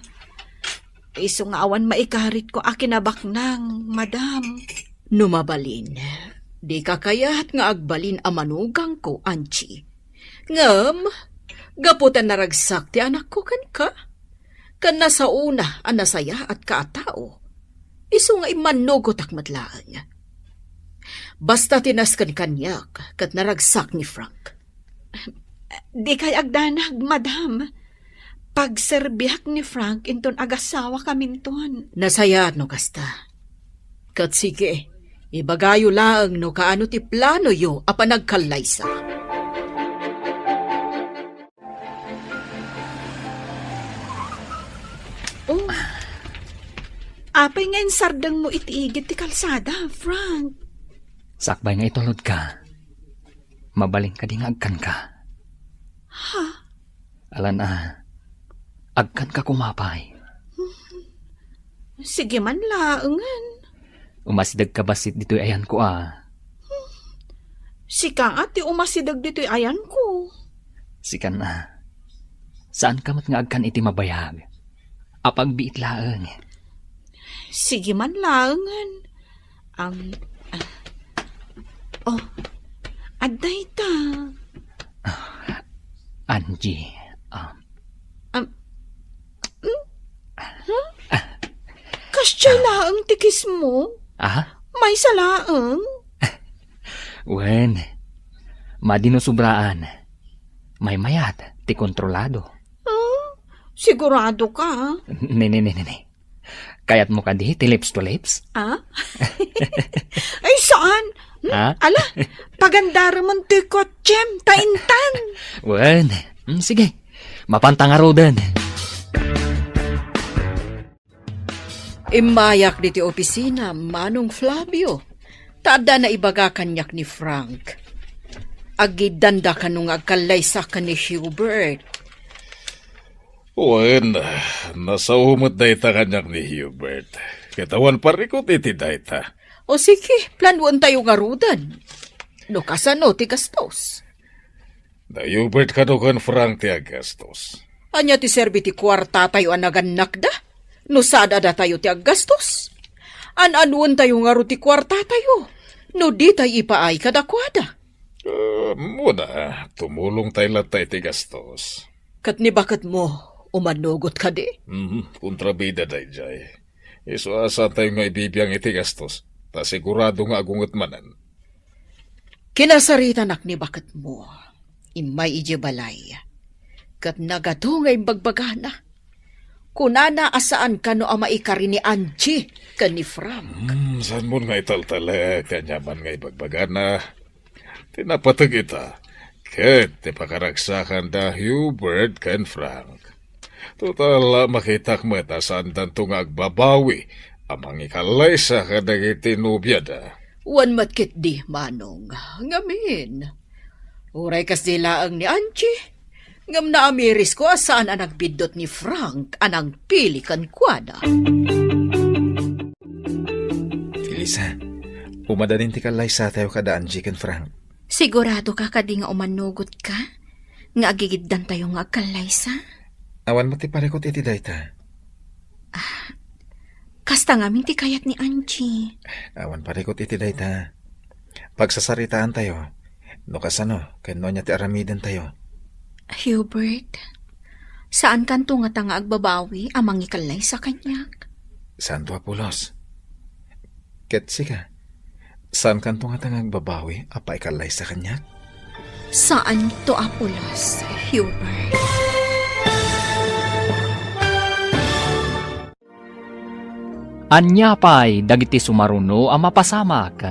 Isu nga awan maikaritko a kinabaknang, Madam. No mabalin, dika kayat nga agbalin a manugangko, Angie. Ngem, gapu ta naragsak ti anakko kenka, ken nasaona a nasayaatka a tao, isu nga immannugotak met laeng. Basta ti nasken kaniak ket naragsak ni Frank. Dikay agdanag, Madam. Pagserbiak ni Frank inton agasawakaminton. Nasayaat no kasta. Ket sige, ibagayo laeng no kaano ti planoyo a panagkallaysa. Oh, apay nga insardengmo iti igid ti kalsada, Frank? Sakbay nga itulodka, mabalin kadi nga agkanka? Ha? Alan a, agkanka koma pay. Sige man laengen. Umasidegka bassit ditoy ayanko a. Sika a ti umasideg ditoy ayanko. Sikan a. Saanka met nga agkan iti mabayag. Apagbiit laeng. Sige man laengen. Am, ah. Oh, adda ita. Ah, Angie, ah. Am, hmm? Huh? Kasdiay laeng ti kiss mo? Ah? Maysa laeng? Wen, madi no sobraan. Maymayat ti kontrolado. Ah, sigurado ka? Ne, ne, ne, ne, ne. Kayatmo kadi ti lips to lips? Ah? Ay, saan? Hmm? Ah? Ala, pagandarem ti kotsem, ta intan. Wen, hmm, sige. Mapanta ngaruden. Immayak ditoy opisina, Manong Flavio. Ta adda naibaga kaniak ni Frank. Aggiddanda kano nga agkallaysa ken ni Hubert. Wen, nasao met dayta kaniak ni Hubert. Ket awan parikut iti dayta. O sige, planoentayo ngaruden. No kasano ti gastos? Da Hubert kano ken Frank ti aggastos. Ania ti serbi ti kuartatayo a nagannakda? No sada datayo ti aggastos? An-anuentayo ngarud ti kuartatayo no ditay ipaay kadakuada? Ah, muna, tumulongtay latta iti gastos. Ket ni baketmo, umanugot kadi? Mhm, kontrabida daydiay. Isu a saantayo nga ibibiang iti gastos, ta sigurado nga agunget manen. Kinasaritanak ni baketmo. Immay idiay balay. Ket nagadu nga imbagbagana. Kunana a saan kano a maikari ni Angie ken ni Frank. Hmm, saanmon nga italtalek ti aniaman nga ibagbagana? Ti napateg ita, ket ti pakaragsakan da Hubert ken Frank. Total, makitak met a saandanto nga agbabawi a mangikallaysa kadagiti nobiada. Wen met ketdi, Manong. Ngamin, uray kasdi laeng ni Angie, ngem naamirisko a saan a nagbiddut ni Frank a nangpili kenkuana. Felisa, umadin ti kallaysatayo kada Angie ken Frank. Sigurado ka kadi nga umanugot ka nga agigiddantayo nga agkallaysa? Awan met ti parikut iti dayta. Ah, kasta ngamin ti kayat ni Angie. Awan parikut iti dayta. Pagsasaritaantayo no kasano ken no ania ti aramidentayo. Hubert, saan kanto ngata nga agbabawi a mangikallaysa kaniak? Saanto a pulos. Ket sika, saan kanto ngata nga agbabawi a paikallaysa kaniak? Saanto a pulos, Hubert. Ania pay dagiti sumaruno a mapasamak?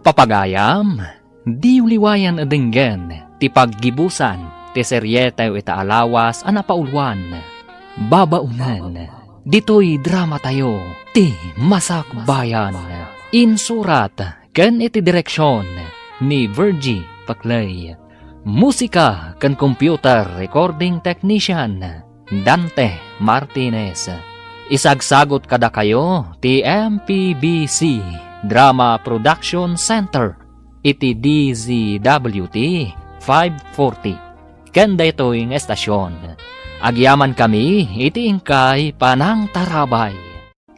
Papagayam, diyo liwayan a denggen ti paggibusan ti serietayo ita a lawas a napauluan, Babaonen. Ditoy dramatayo, Ti Masakbayan. Insurat ken iti direksion ni Virgie Paclay. Musika ken computer recording technician, Dante Martinez. Isagsagut kadakayo ti M P B C Drama Production Center iti D Z W T five forty. Ken daytoy nga estasion, agyamankami iti inkay panangtarabay.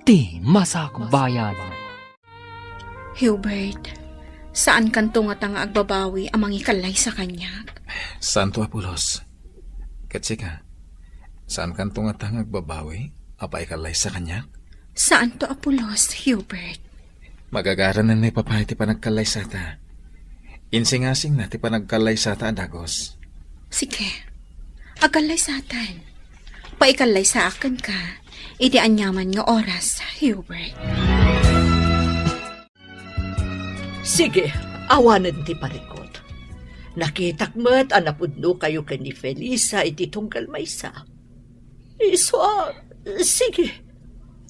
Ti Masakbayan. Hubert, saan kanto ngata nga agbabawi a mangikallaysa kaniak? Saanto a pulos. Ket sika, saan kanto ngata nga agbabawi a paikallaysa kaniak? Saanto a pulos, Hubert. Magagaranenmi, Papa, iti panagkallaysata. Insingasingna ti panagkallaysata a dagus. Sige, agkallaysatan. Paikallaysaak kenka iti aniaman nga oras, Hubert. Sige, awanen ti parikut. Nakitak met a napudnokayo ken ni Felisa iti tunggal maysa. Isu a, sige,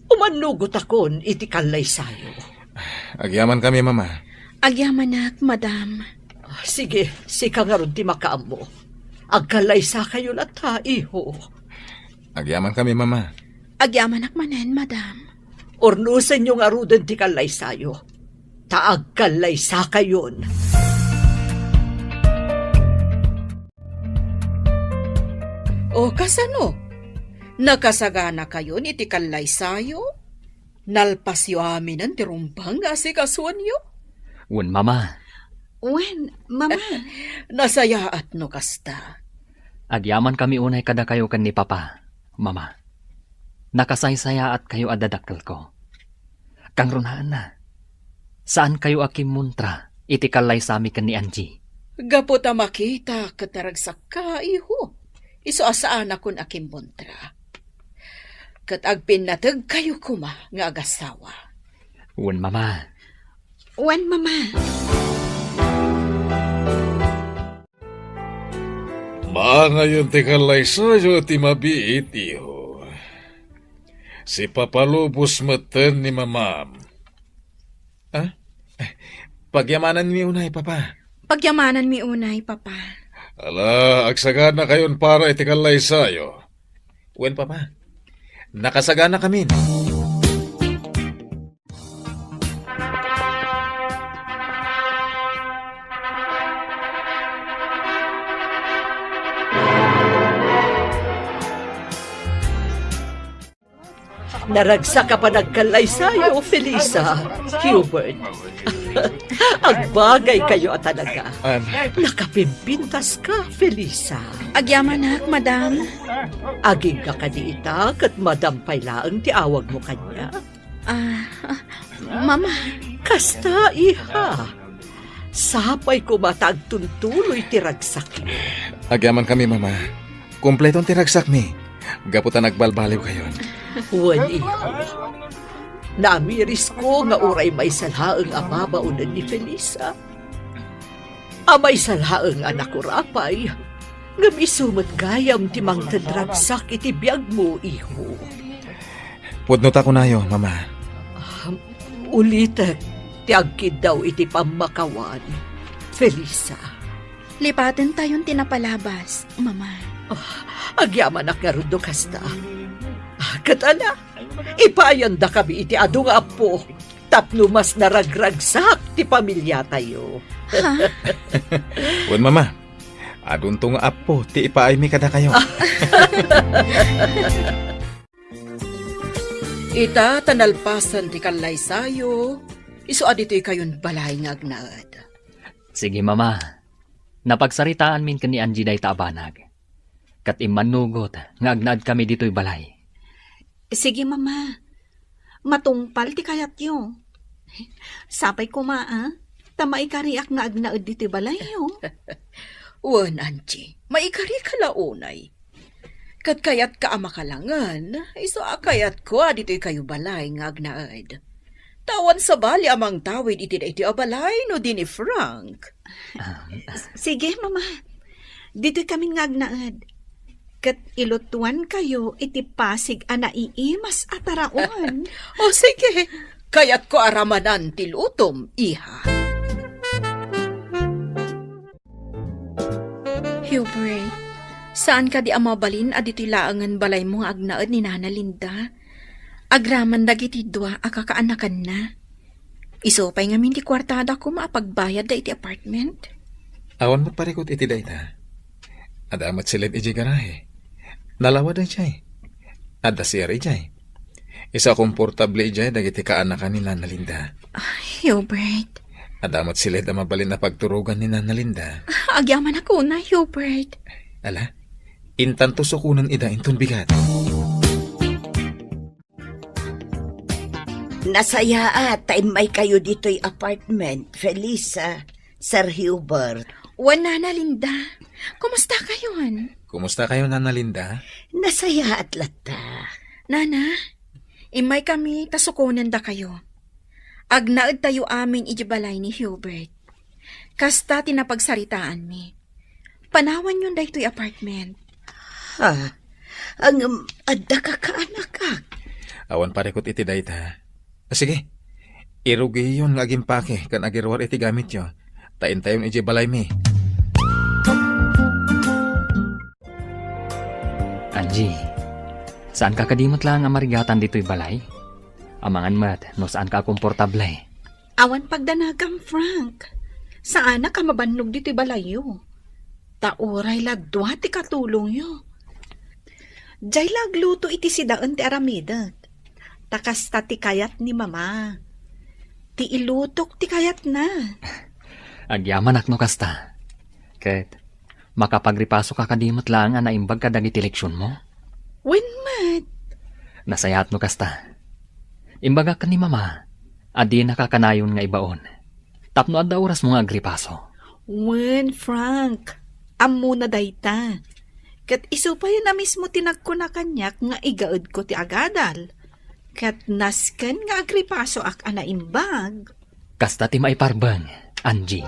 umannugotakon iti kallaysayo. Agyamankami, Mama. Agyamanak, Madam. Sige, sika ngarud ti makaammo. Agkallaysakayo latta, iho. Agyamankami, Mama. Agyamanak manen, Madam. Urnosenyo ngaruden ti kallaysayo, ta agkallaysakayon. O, kasano? Nakasaganakayon iti kallaysayo? Nalpasyo aminen ti rumbeng nga asikasuenyo? Wen, Mama. Wen, Mama. Nasayaat no kasta. Agyamankami unay kadakayo ken ni Papa, Mama. Nakasaysayaatkayo a dadakkelko. Kangrunaanna, saankayo a kimmuntra iti kallaysami ken ni Angie. Gapu ta makita ket naragsakka, iho, isu a saanakon a kimmuntra. Ket agpinnategkayo koma nga agasawa. Wen, Mama. Wen, Mama. Maangayon ti kallaysayo ti mabiit, iho. Sipapalubos metten ni Mamam. Ah? Pagyamananmi unay, Papa. Pagyamananmi unay, Papa. Ala, agsaganakayon para iti kallaysayo. Wen, Papa. Nakasaganakamin. Naragsak a panagkallaysayo, Felisa, Hubert. Agbagaykayo a talaga. An- Nakapimpintaska, Felisa. Agyamanak, Madam. Agingga kadi ita, ket Madam pay laeng ti awagmo kaniak? Ah, Mama. Kasta, iha. Sapay koma ta agtuntuloy ti ragsakyo. Agyamankami, Mama. Kompleton ti ragsakmi. Gapu ta nagbalbaliwkayon. Wen, iho. Namirisko nga uray maysa laeng a babaonen ni Felisa. A maysa laeng a nakurapay. Ngem isu met gayam ti mangted ragsak iti biagmo, iho. Pudno ta kunayo, Mama. Ah, ulitek ti agkiddaw iti pammakawan, Felisa. Lipatentayon ti napalabas, Mama. Ah, agyamanak ngarud no kasta. Ah, ket ala, ipaayandakami iti adu nga appo tapno mas naragragsak ti pamiliatayo. Ha? Wen, Mama, adunto nga appo ti ipaaymi kadakayo. Ita ta nalpasan ti kallaysayo, isu a ditoykayon balay nga agnaed. Sige, Mama. Napagsaritaanmin ken ni Angie dayta a banag. Ket immannugot nga agnaedkami ditoy balay. Sige, Mama. Matungpal ti kayatyo. Sapay koma, a, ta maikariak nga agnaed ditoy balayyo. Wen, Angie, maikarika la unay. Ket kayatka a makalangen, isu a kayatko a ditoykayo balay nga agnaed. Ta awan sabali a mangtawid iti daytoy a balay no di ni Frank. Ah. Sige, Mama. Ditoykamin nga agnaed. Ket ilutuankayo iti pasig a naiimas a taraon. O sige, kayatko a ramanan ti lutom, iha. Hubert, saan kadi a mabalin a ditoy laengen balaymo nga agnaed ni Nana Linda? Agraman dagiti dua a kakaanakanna. Isu pay ngamin ti kuartada koma a pagbayadda iti apartment. Awan met parikut iti dayta. Adda met siled idiay garahe. Nalawa daydiay. Adda C R idiay. Isu a komportable idiay dagiti kaanakan ni Nana Linda. Ah, Hubert. Adda met siled a mabalin a pagturogan ni Nana Linda. Ah, agyamanak unay, Hubert. Ala, intanto sukonen ida inton bigat. Nasayaat ta immaykayo ditoy apartment, Felisa, Sir Hubert. Wen, Nana Linda. Kumustakayon? Kumustakayo, Nana Linda? Nasayaat latta. Nana, immaykami ta sukonendakayo. Agnaedtayo amin idiay balay ni Hubert. Kasta ti napagsaritaanmi. Panawanyon daytoy apartment. Ha? Ngem adda kakaanakak. Awan parikut iti dayta. Sige. Irugiyon nga agimpake ken agiruar iti gamityo. Ta intayon idiay balaymi. Angie, saanka kadi met laeng a marigatan ditoy balay? Amangan met no saanka a komportable. Awan pagdanagam, Frank. Saanak a mabannog ditoy balayyo. Ta uray la dua ti katulongyo. Diay la agluto iti sidaen ti aramidek. Ta kasta ti kayat ni Mama. Ti ilutok ti kayatna. Agyamanak no kasta. Ket makapagripasoka kadi met laeng a naimbag kadagiti leksionmo? Wen met. Nasayaat no kasta. Imbagak ken ni Mama a dinaka kanayon nga ibaon tapno adda orasmo nga agripaso. Wen, Frank, ammona dayta. Ket isu pay a mismo ti nagkuna kaniak nga igaedko ti agadal. Ket nasken nga agripasoak a naimbag. Kasta ti maiparbeng, Angie.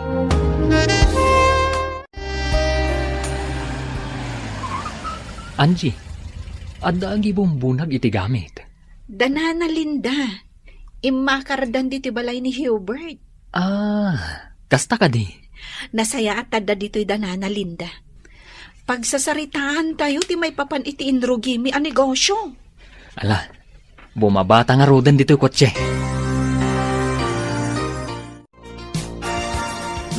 Angie, adda agibumbunag iti gamit. Da Nana Linda. Immakardan ditoy balay ni Hubert. Ah, kasta kadi? Nasayaat adda ditoy da Nana Linda. Pagsasaritaantayo ti maipapan iti inrugimi a negosyo. Ala, bumabata ngaruden ditoy kotse.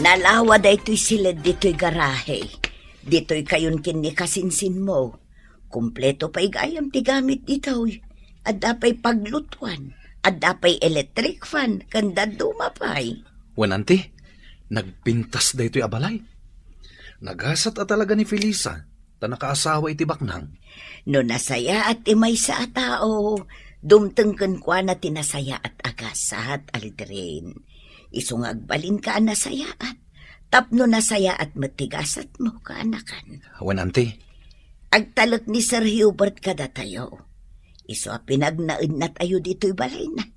Nalawa daytoy siled ditoy garahe. Ditoykayon ken ni kasinsinmo. Kompleto pay gayam ti gamit ditoy. Adda pay paglutuan, adda pay electric fan, ken dadduma pay. Wen, anti, nagpintas daytoy a balay. Nagasat a talaga ni Felisa ta nakaasawa iti baknang. No nasayaat ti maysa a tao, dumteng kenkuana ti nasayaat a gasat, Aldrin. Isu nga agbalinka a nasayaat, Tapno nasayaat met ti gasatmo, kaanakan. Wen, Auntie. Agtalek ni Sir Hubert kadatayo. Isu a pinagnaednatayo ditoy balayna.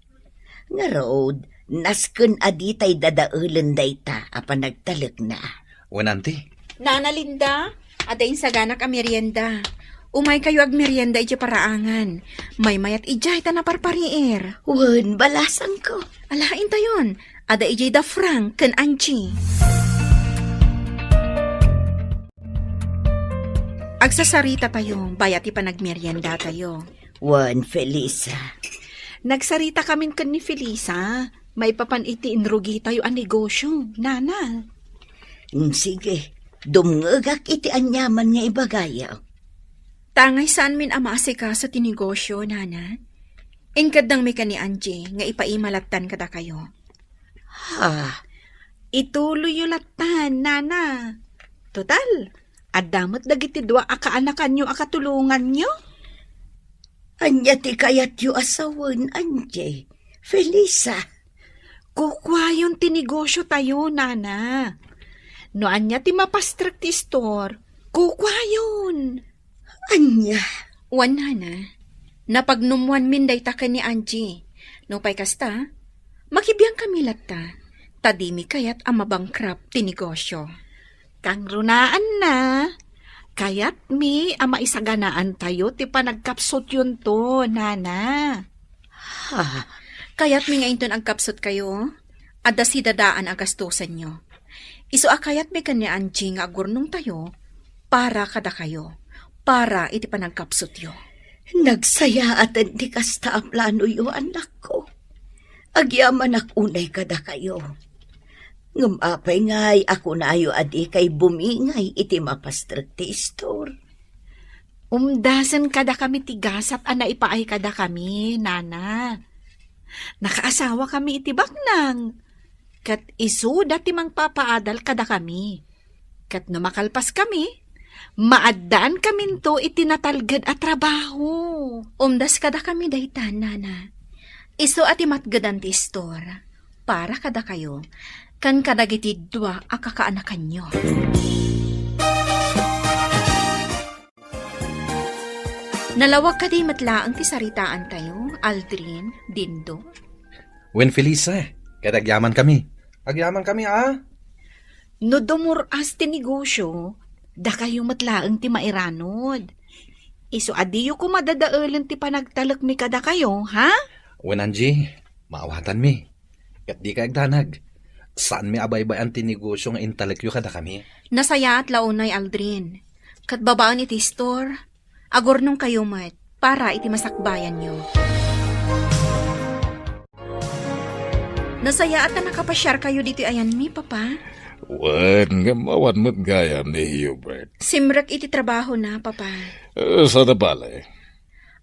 Ngarud, nasken a ditay dadaelen dayta a panagtalekna. Wen, Auntie. Nana Linda, adda insaganak a merienda. Umaykayo agmerienda idiay paraangan. Maymayat idiay ta naparpariir. Wen, balasangko. Ala, intayon. Adda idiay da Frank ken Angie. Agsasaritatayo, bayat ti panagmeriendatayo. Wen, Felisa. Nagsaritakamin ken ni Felisa, maipapan iti inrugitayo a negosyo, nana. Mm, sige, dumngegak iti aniaman nga ibagayo. Tangay saanmin a maasikaso ti negosyo, nana. Inkeddengmi ken ni Angie nga ipaima lattan kadakayo. Ha, ituloyyo lattan, nana. Total, adda met dagiti dua a kaanakanyo a katulonganyo. Ania ti kayatyo a sawen, Angie? Felisa. Kukuayon ti negosyotayo, nana. No ania ti mapastrek ti istor, kukuayon. Ania? Wen, nana, napagnummoanmin dayta ken ni Angie. Nupay kasta, makibiangkami latta, ta dimi kayat a mabankrupt ti negosyo. Kangrunaanna, kayatmi a maisaganaantayo ti panagkapsutyonto, nana. Ha? Kayatmi nga inton agkapsutkayo, adda sidadaan a gastusenyo. Isu a kayatmi ken ni Angie nga agurnongtayo para kadakayo, para iti panagkapsutyo. Nagsayaaten ti kasta a planoyo, anakko. Agyamanak unay kadakayo. Ngem apay ngay a kunayo a dikay bumingay iti mapastrek ti istor? Umdasen kadakami ti gasat a naipaay kadakami, nana. Nakaasawakami iti baknang, ket isuda ti mangpapaadal kadakami. Ket no makalpaskami, maaddaankaminto iti natalged a trabaho. Umdas kadakami dayta, nana. Isu a ti matgedan ti istor para kadakayo ken kadagiti dua a kakaanakanyo. Nalawag kadi met laeng ti saritaantayo, Aldrin, Dindo? Wen, Felisa, ket agyamankami. Agyamankami, a? No dumur-as ti negosyo, dakayo met laeng ti mairanod. Isu a diyo koma dadaelen ti panagtalekmi kadakayo, ha? Wen, Angie, maawatanmi. Ket dikay agdanag. Saanmi a baybay-an ti negosyo nga intalekyo kadakami. Nasayaat la unay, Aldrin. Ket babaen iti istor, agurnongkayo met para iti masakbayanyo. Nasayaat a nakapasiarkayo ditoy ayanmi, Papa. Wen, ngem awan met gayam ni Hubert. Simrek iti trabahona, Papa. Eh, saan a bale?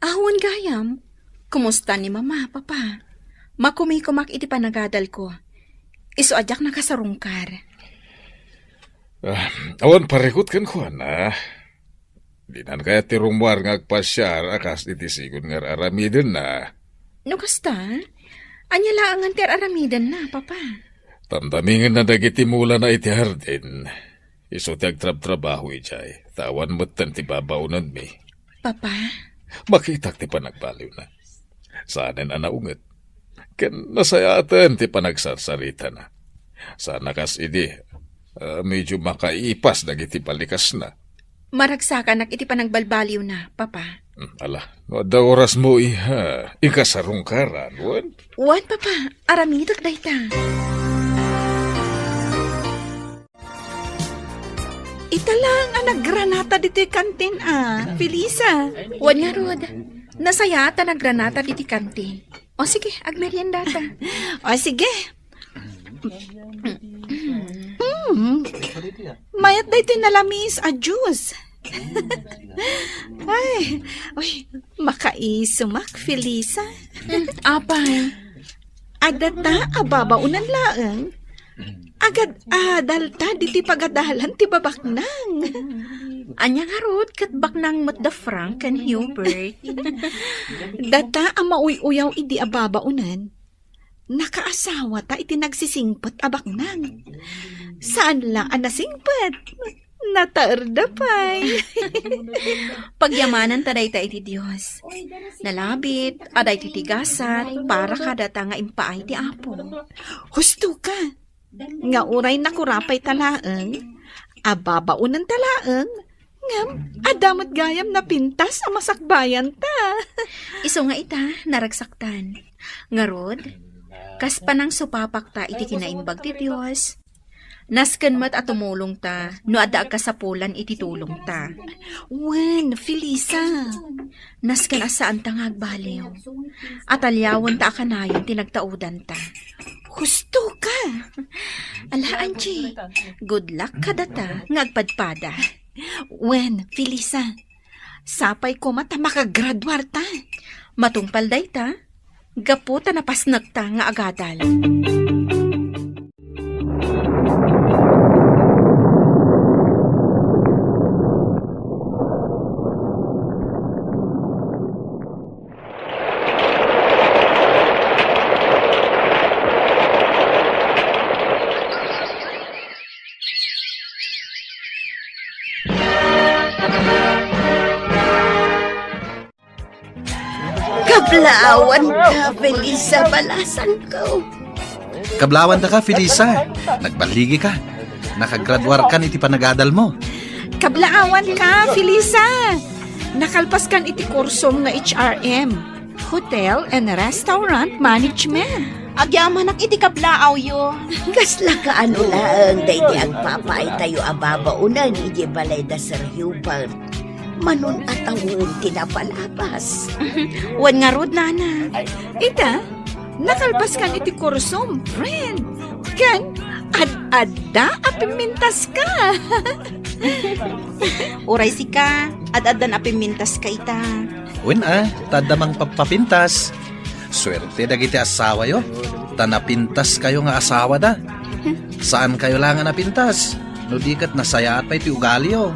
Awan gayam. Kumusta ni Mama, Papa? Makumikomak iti panagadalko. Isu a diak nakasarungkar. Ah, awan parikut kenkuana. Dinan kayat ti rummuar nga agpasiar a kas iti sigud nga ar-aramidenna. No kasta, ania laengen ti ar-aramidenna, Papa? Tamdamingenna dagiti mulana iti hardin. Isu ti agtrabtrabaho idiay, ta awan metten ti babaonenmi. Papa? Makitak ti panagbaliwna. Saanen a naunget. Ken nasayaaten ti panagsarsaritayo. Saan a kas idi, ah, medyo makaipas dagiti balikasna. Maragsakanak iti panagbalbaliwna, Papa. Hmm, ala, no adda orasmo, iha, inka sarungkaran, wen? Wen, Papa, aramidek dayta. Ita laeng a naggranata ditoy kantin a, Felisa. Wen ngarud, nasayaat a naggranata ditoy kantin. O sige, agmeriendata. O sige. Mm. Mayat daytoy nalamis a juice. Ay, uy, makaisumak, Felisa. Mm, apay? Adda ta a babaonan laeng. Agad-adal ta ditoy pagadalan ti babaknang. Ania ngarud ket baknang met da Frank ken Hubert? Data a mauy-uyaw idi a babaonan. Nakaasawata iti nagsisingpet a baknang. Saan la a nasingpet. Nataerda pay. Pagyamananta dayta iti Dios. Nalabit a daytoy ti gasat para kadata nga impaay ti Apo. Husto ka. Nga uray nakurapay ta laeng, ababaonen ta laeng, ngem adda met gayam napintas a masakbayanta. Isu nga ita, naragsaktan. Ngarud, kas panangsupapakta iti kinaimbag ti Dios, nasken met a tumulongta no adda agkasapulan iti tulongta. Wen, Felisa. Nasken a saanta nga agbaliw. Ataliawenta a kanayon ti nagtaudanta. Husto ka! Ala, Angie, good luck kadata nga agpadpada. Wen, Felisa, sapay koma ta makagraduarta. Matungpal dayta, gapu ta napasnekta nga agadal. Kablaawanka, Felisa, balasangko. Kablaawanka, Felisa. Nagballigika. Nakagraduarkan iti panagadalmo. Kablaawanka, Felisa. Nakalpaskan iti kursom nga H R M, Hotel and Restaurant Management. Agyamanak iti kablaawyo. Kasla kaano laeng daydi agpapaaytayo a babaonen idiay balay da Sir Hubert. Manon a tawen ti napalabas. Wen ngarud, nana. Ita, nakalpaskan iti kursom, friend. Ken, ad-adda a pimmintaska. Uray sika, ad-addan a pimmintaska ita. Wen a, ta adda mangpapapintas. Suerte dagiti asawayo, ta napintaskayo nga asawada. Saankayo la nga napintas, no di ket nasayaat pay ti ugaliyo.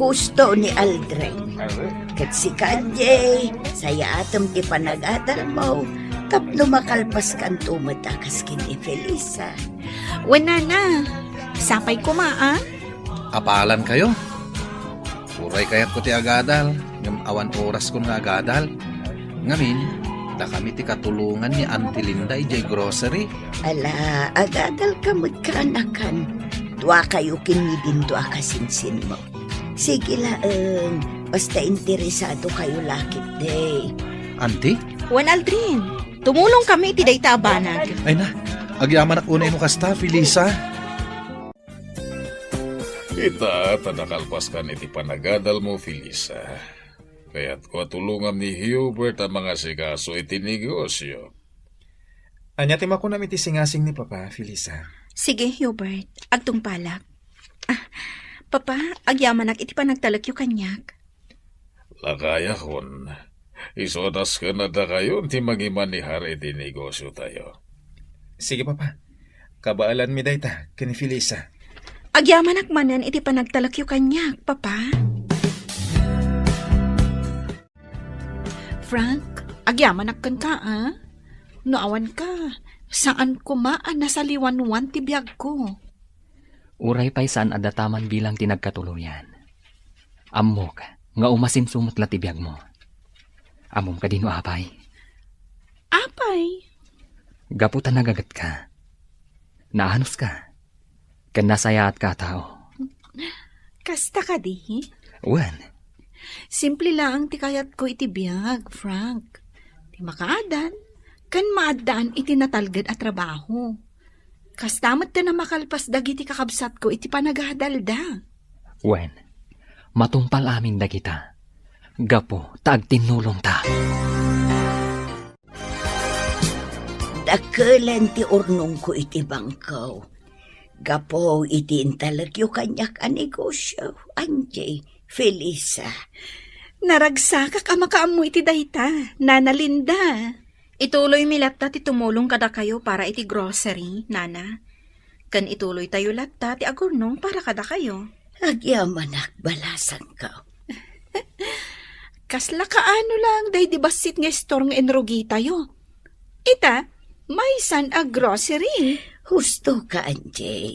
Husto ni Aldrin. Ket sika, Jay, sayaatem ti panagadalmo tapno makalpaskanto met a kas ken ni Felisa. Wen, nana, sapay koma, a? Apalankayo. Uray kayatko ti agadal, ngem awan oraskon nga agadal. Ngamin, dakami ti katulongan ni Auntie Linda idiay grocery. Ala, agadalka met, kaanakan. Duakayo ken ni Dindo a kasinsinmo. Sige laeng, basta interesadokayo la ketdi. Auntie? Wen, Aldrin, tumulongkami iti dayta a banag. Ay na, agyamanak unay no kasta, Felisa. Ita, ta nakalpaskan iti panagadalmo, Felisa. Kayatko a tulongam ni Hubert a mangasikaso iti negosyo. Ania ti makunam iti singasing ni Papa, Felisa? Sige, Hubert. Agtungpalak. Ah, Papa, agyamanak iti panagtalekyo kaniak. Lakayakon, isu a nasken a dakayon ti mangimanehar iti negosyotayo. Sige, Papa. Kabaelanmi dayta ken ni Felisa. Agyamanak manen iti panagtalekyo kaniak, Papa. Frank, agyamanak kenka, a? No awanka, saan koma a nasaliwanwan ti biagko. Uray pay saan a dataman bilang ti nagkatuloyan. Ammok nga umasinso met la ti biagmo. Ammom kadi no apay? Apay? Gapu ta nagagetka. Naanuska. Ken nasayaatka a tao. Kasta kadi? Wen. Simple laeng ti kayatko iti biag, Frank. Ti makaadal, ken maaddaan iti natalged a trabaho. Kasta met ti namakalpas dagiti kakabsatko iti panagadalda. Wen, matungpal amin dagita, gapu ta agtinnulongta. Dakelen ti urnongko iti bangko. Gapu iti intalekyo kaniak a negosyo, Angie, Felisa. Naragsakak a makaammo iti dayta, Nana Linda. Ituloymi latta ti tumulong kadakayo para iti grocery, Nana. Ken ituloytayo latta ti agurnong para kadakayo. Agyamanak, balasangko. Kasla kaano lang daydi bassit nga istor nga inrugitayo. Ita, maysan a grocery. Husto ka, Angie.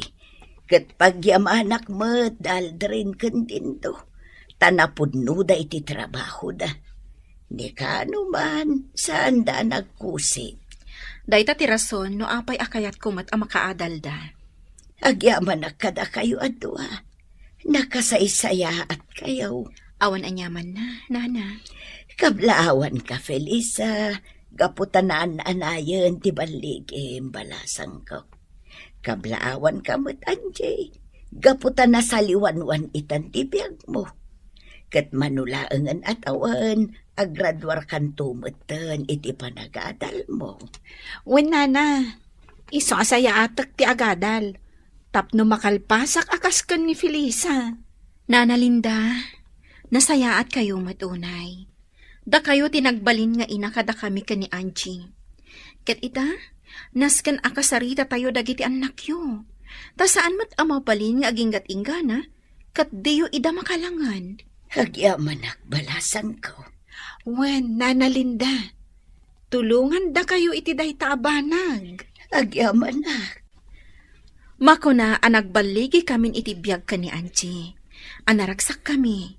Ket pagyamanak met da Aldrin ken Dindo, ta napudnoda iti trabahoda. Ni Kano man, saanda a nagkusit. Dayta ti rason no apay a kayatko met a makaadalda. Agyamanak kadakayo a dua. Nakasaysayaatkayo. Awan aniamanna, Nana. Kablaawanka, Felisa, gapu ta naan-anayen ti balligim, balasangko. Kablaawanka met, Angie, gapu ta nasaliwanwan itan ti biagmo. Ket mano laengen a tawen, agraduarkanto metten iti panagadalmo. Wen, Nana, isu a sayaatek ti agadal tapno makalpasak a kas ken ni Felisa. Nana Linda, nasayaatkayo met unay. Dakayo ti nagbalin nga ina kadakami ken ni Angie. Ket ita, nasken a kasarita tayo dagiti annakyo. Ta saan met a mabalin nga aginggat-inggana, ket diyo ida makalangen. Agyamanak, balasangko. Wen, Nana Linda, tulongandakayo iti dayta a banag. Agyamanak. Makuna a nagballigikamin iti biag ken ni Angie, a naragsakkami.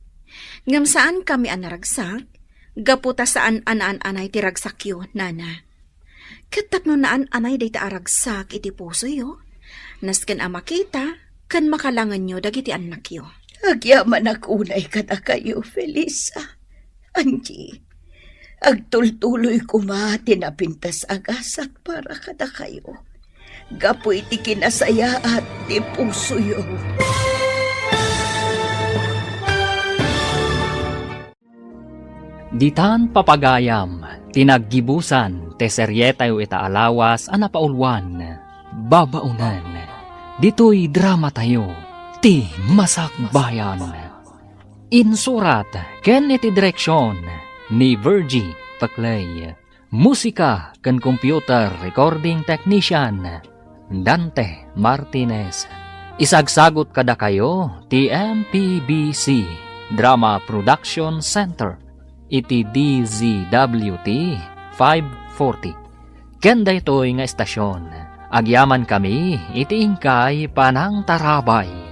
Ngem saankami a naragsak, gapu ta saan a naan-anay ti ragsakyo, Nana. Ket tapno naan-anay dayta a ragsak iti pusoyo, nasken a makita ken makalangenyo dagiti annakyo. Agyamanak unay kadakayo, Felisa. Angie, agtultuloy koma ti napintas a gasat para kadakayo, gapu iti kinasayaat ti pusoyo. Ditan papagayam ti naggibusan ti serietayo ita a lawas a napauluan, Babaonen. Ditoy dramatayo, Ti Masakbayan. Insurat ken iti direksion ni Virgie Peclay. Musika ken computer recording technician, Dante Martinez. Isagsagut kadakayo ti M P B C Drama Production Center iti D Z W T five forty. Ken daytoy nga estasion, agyamankami iti inkay panangtarabay.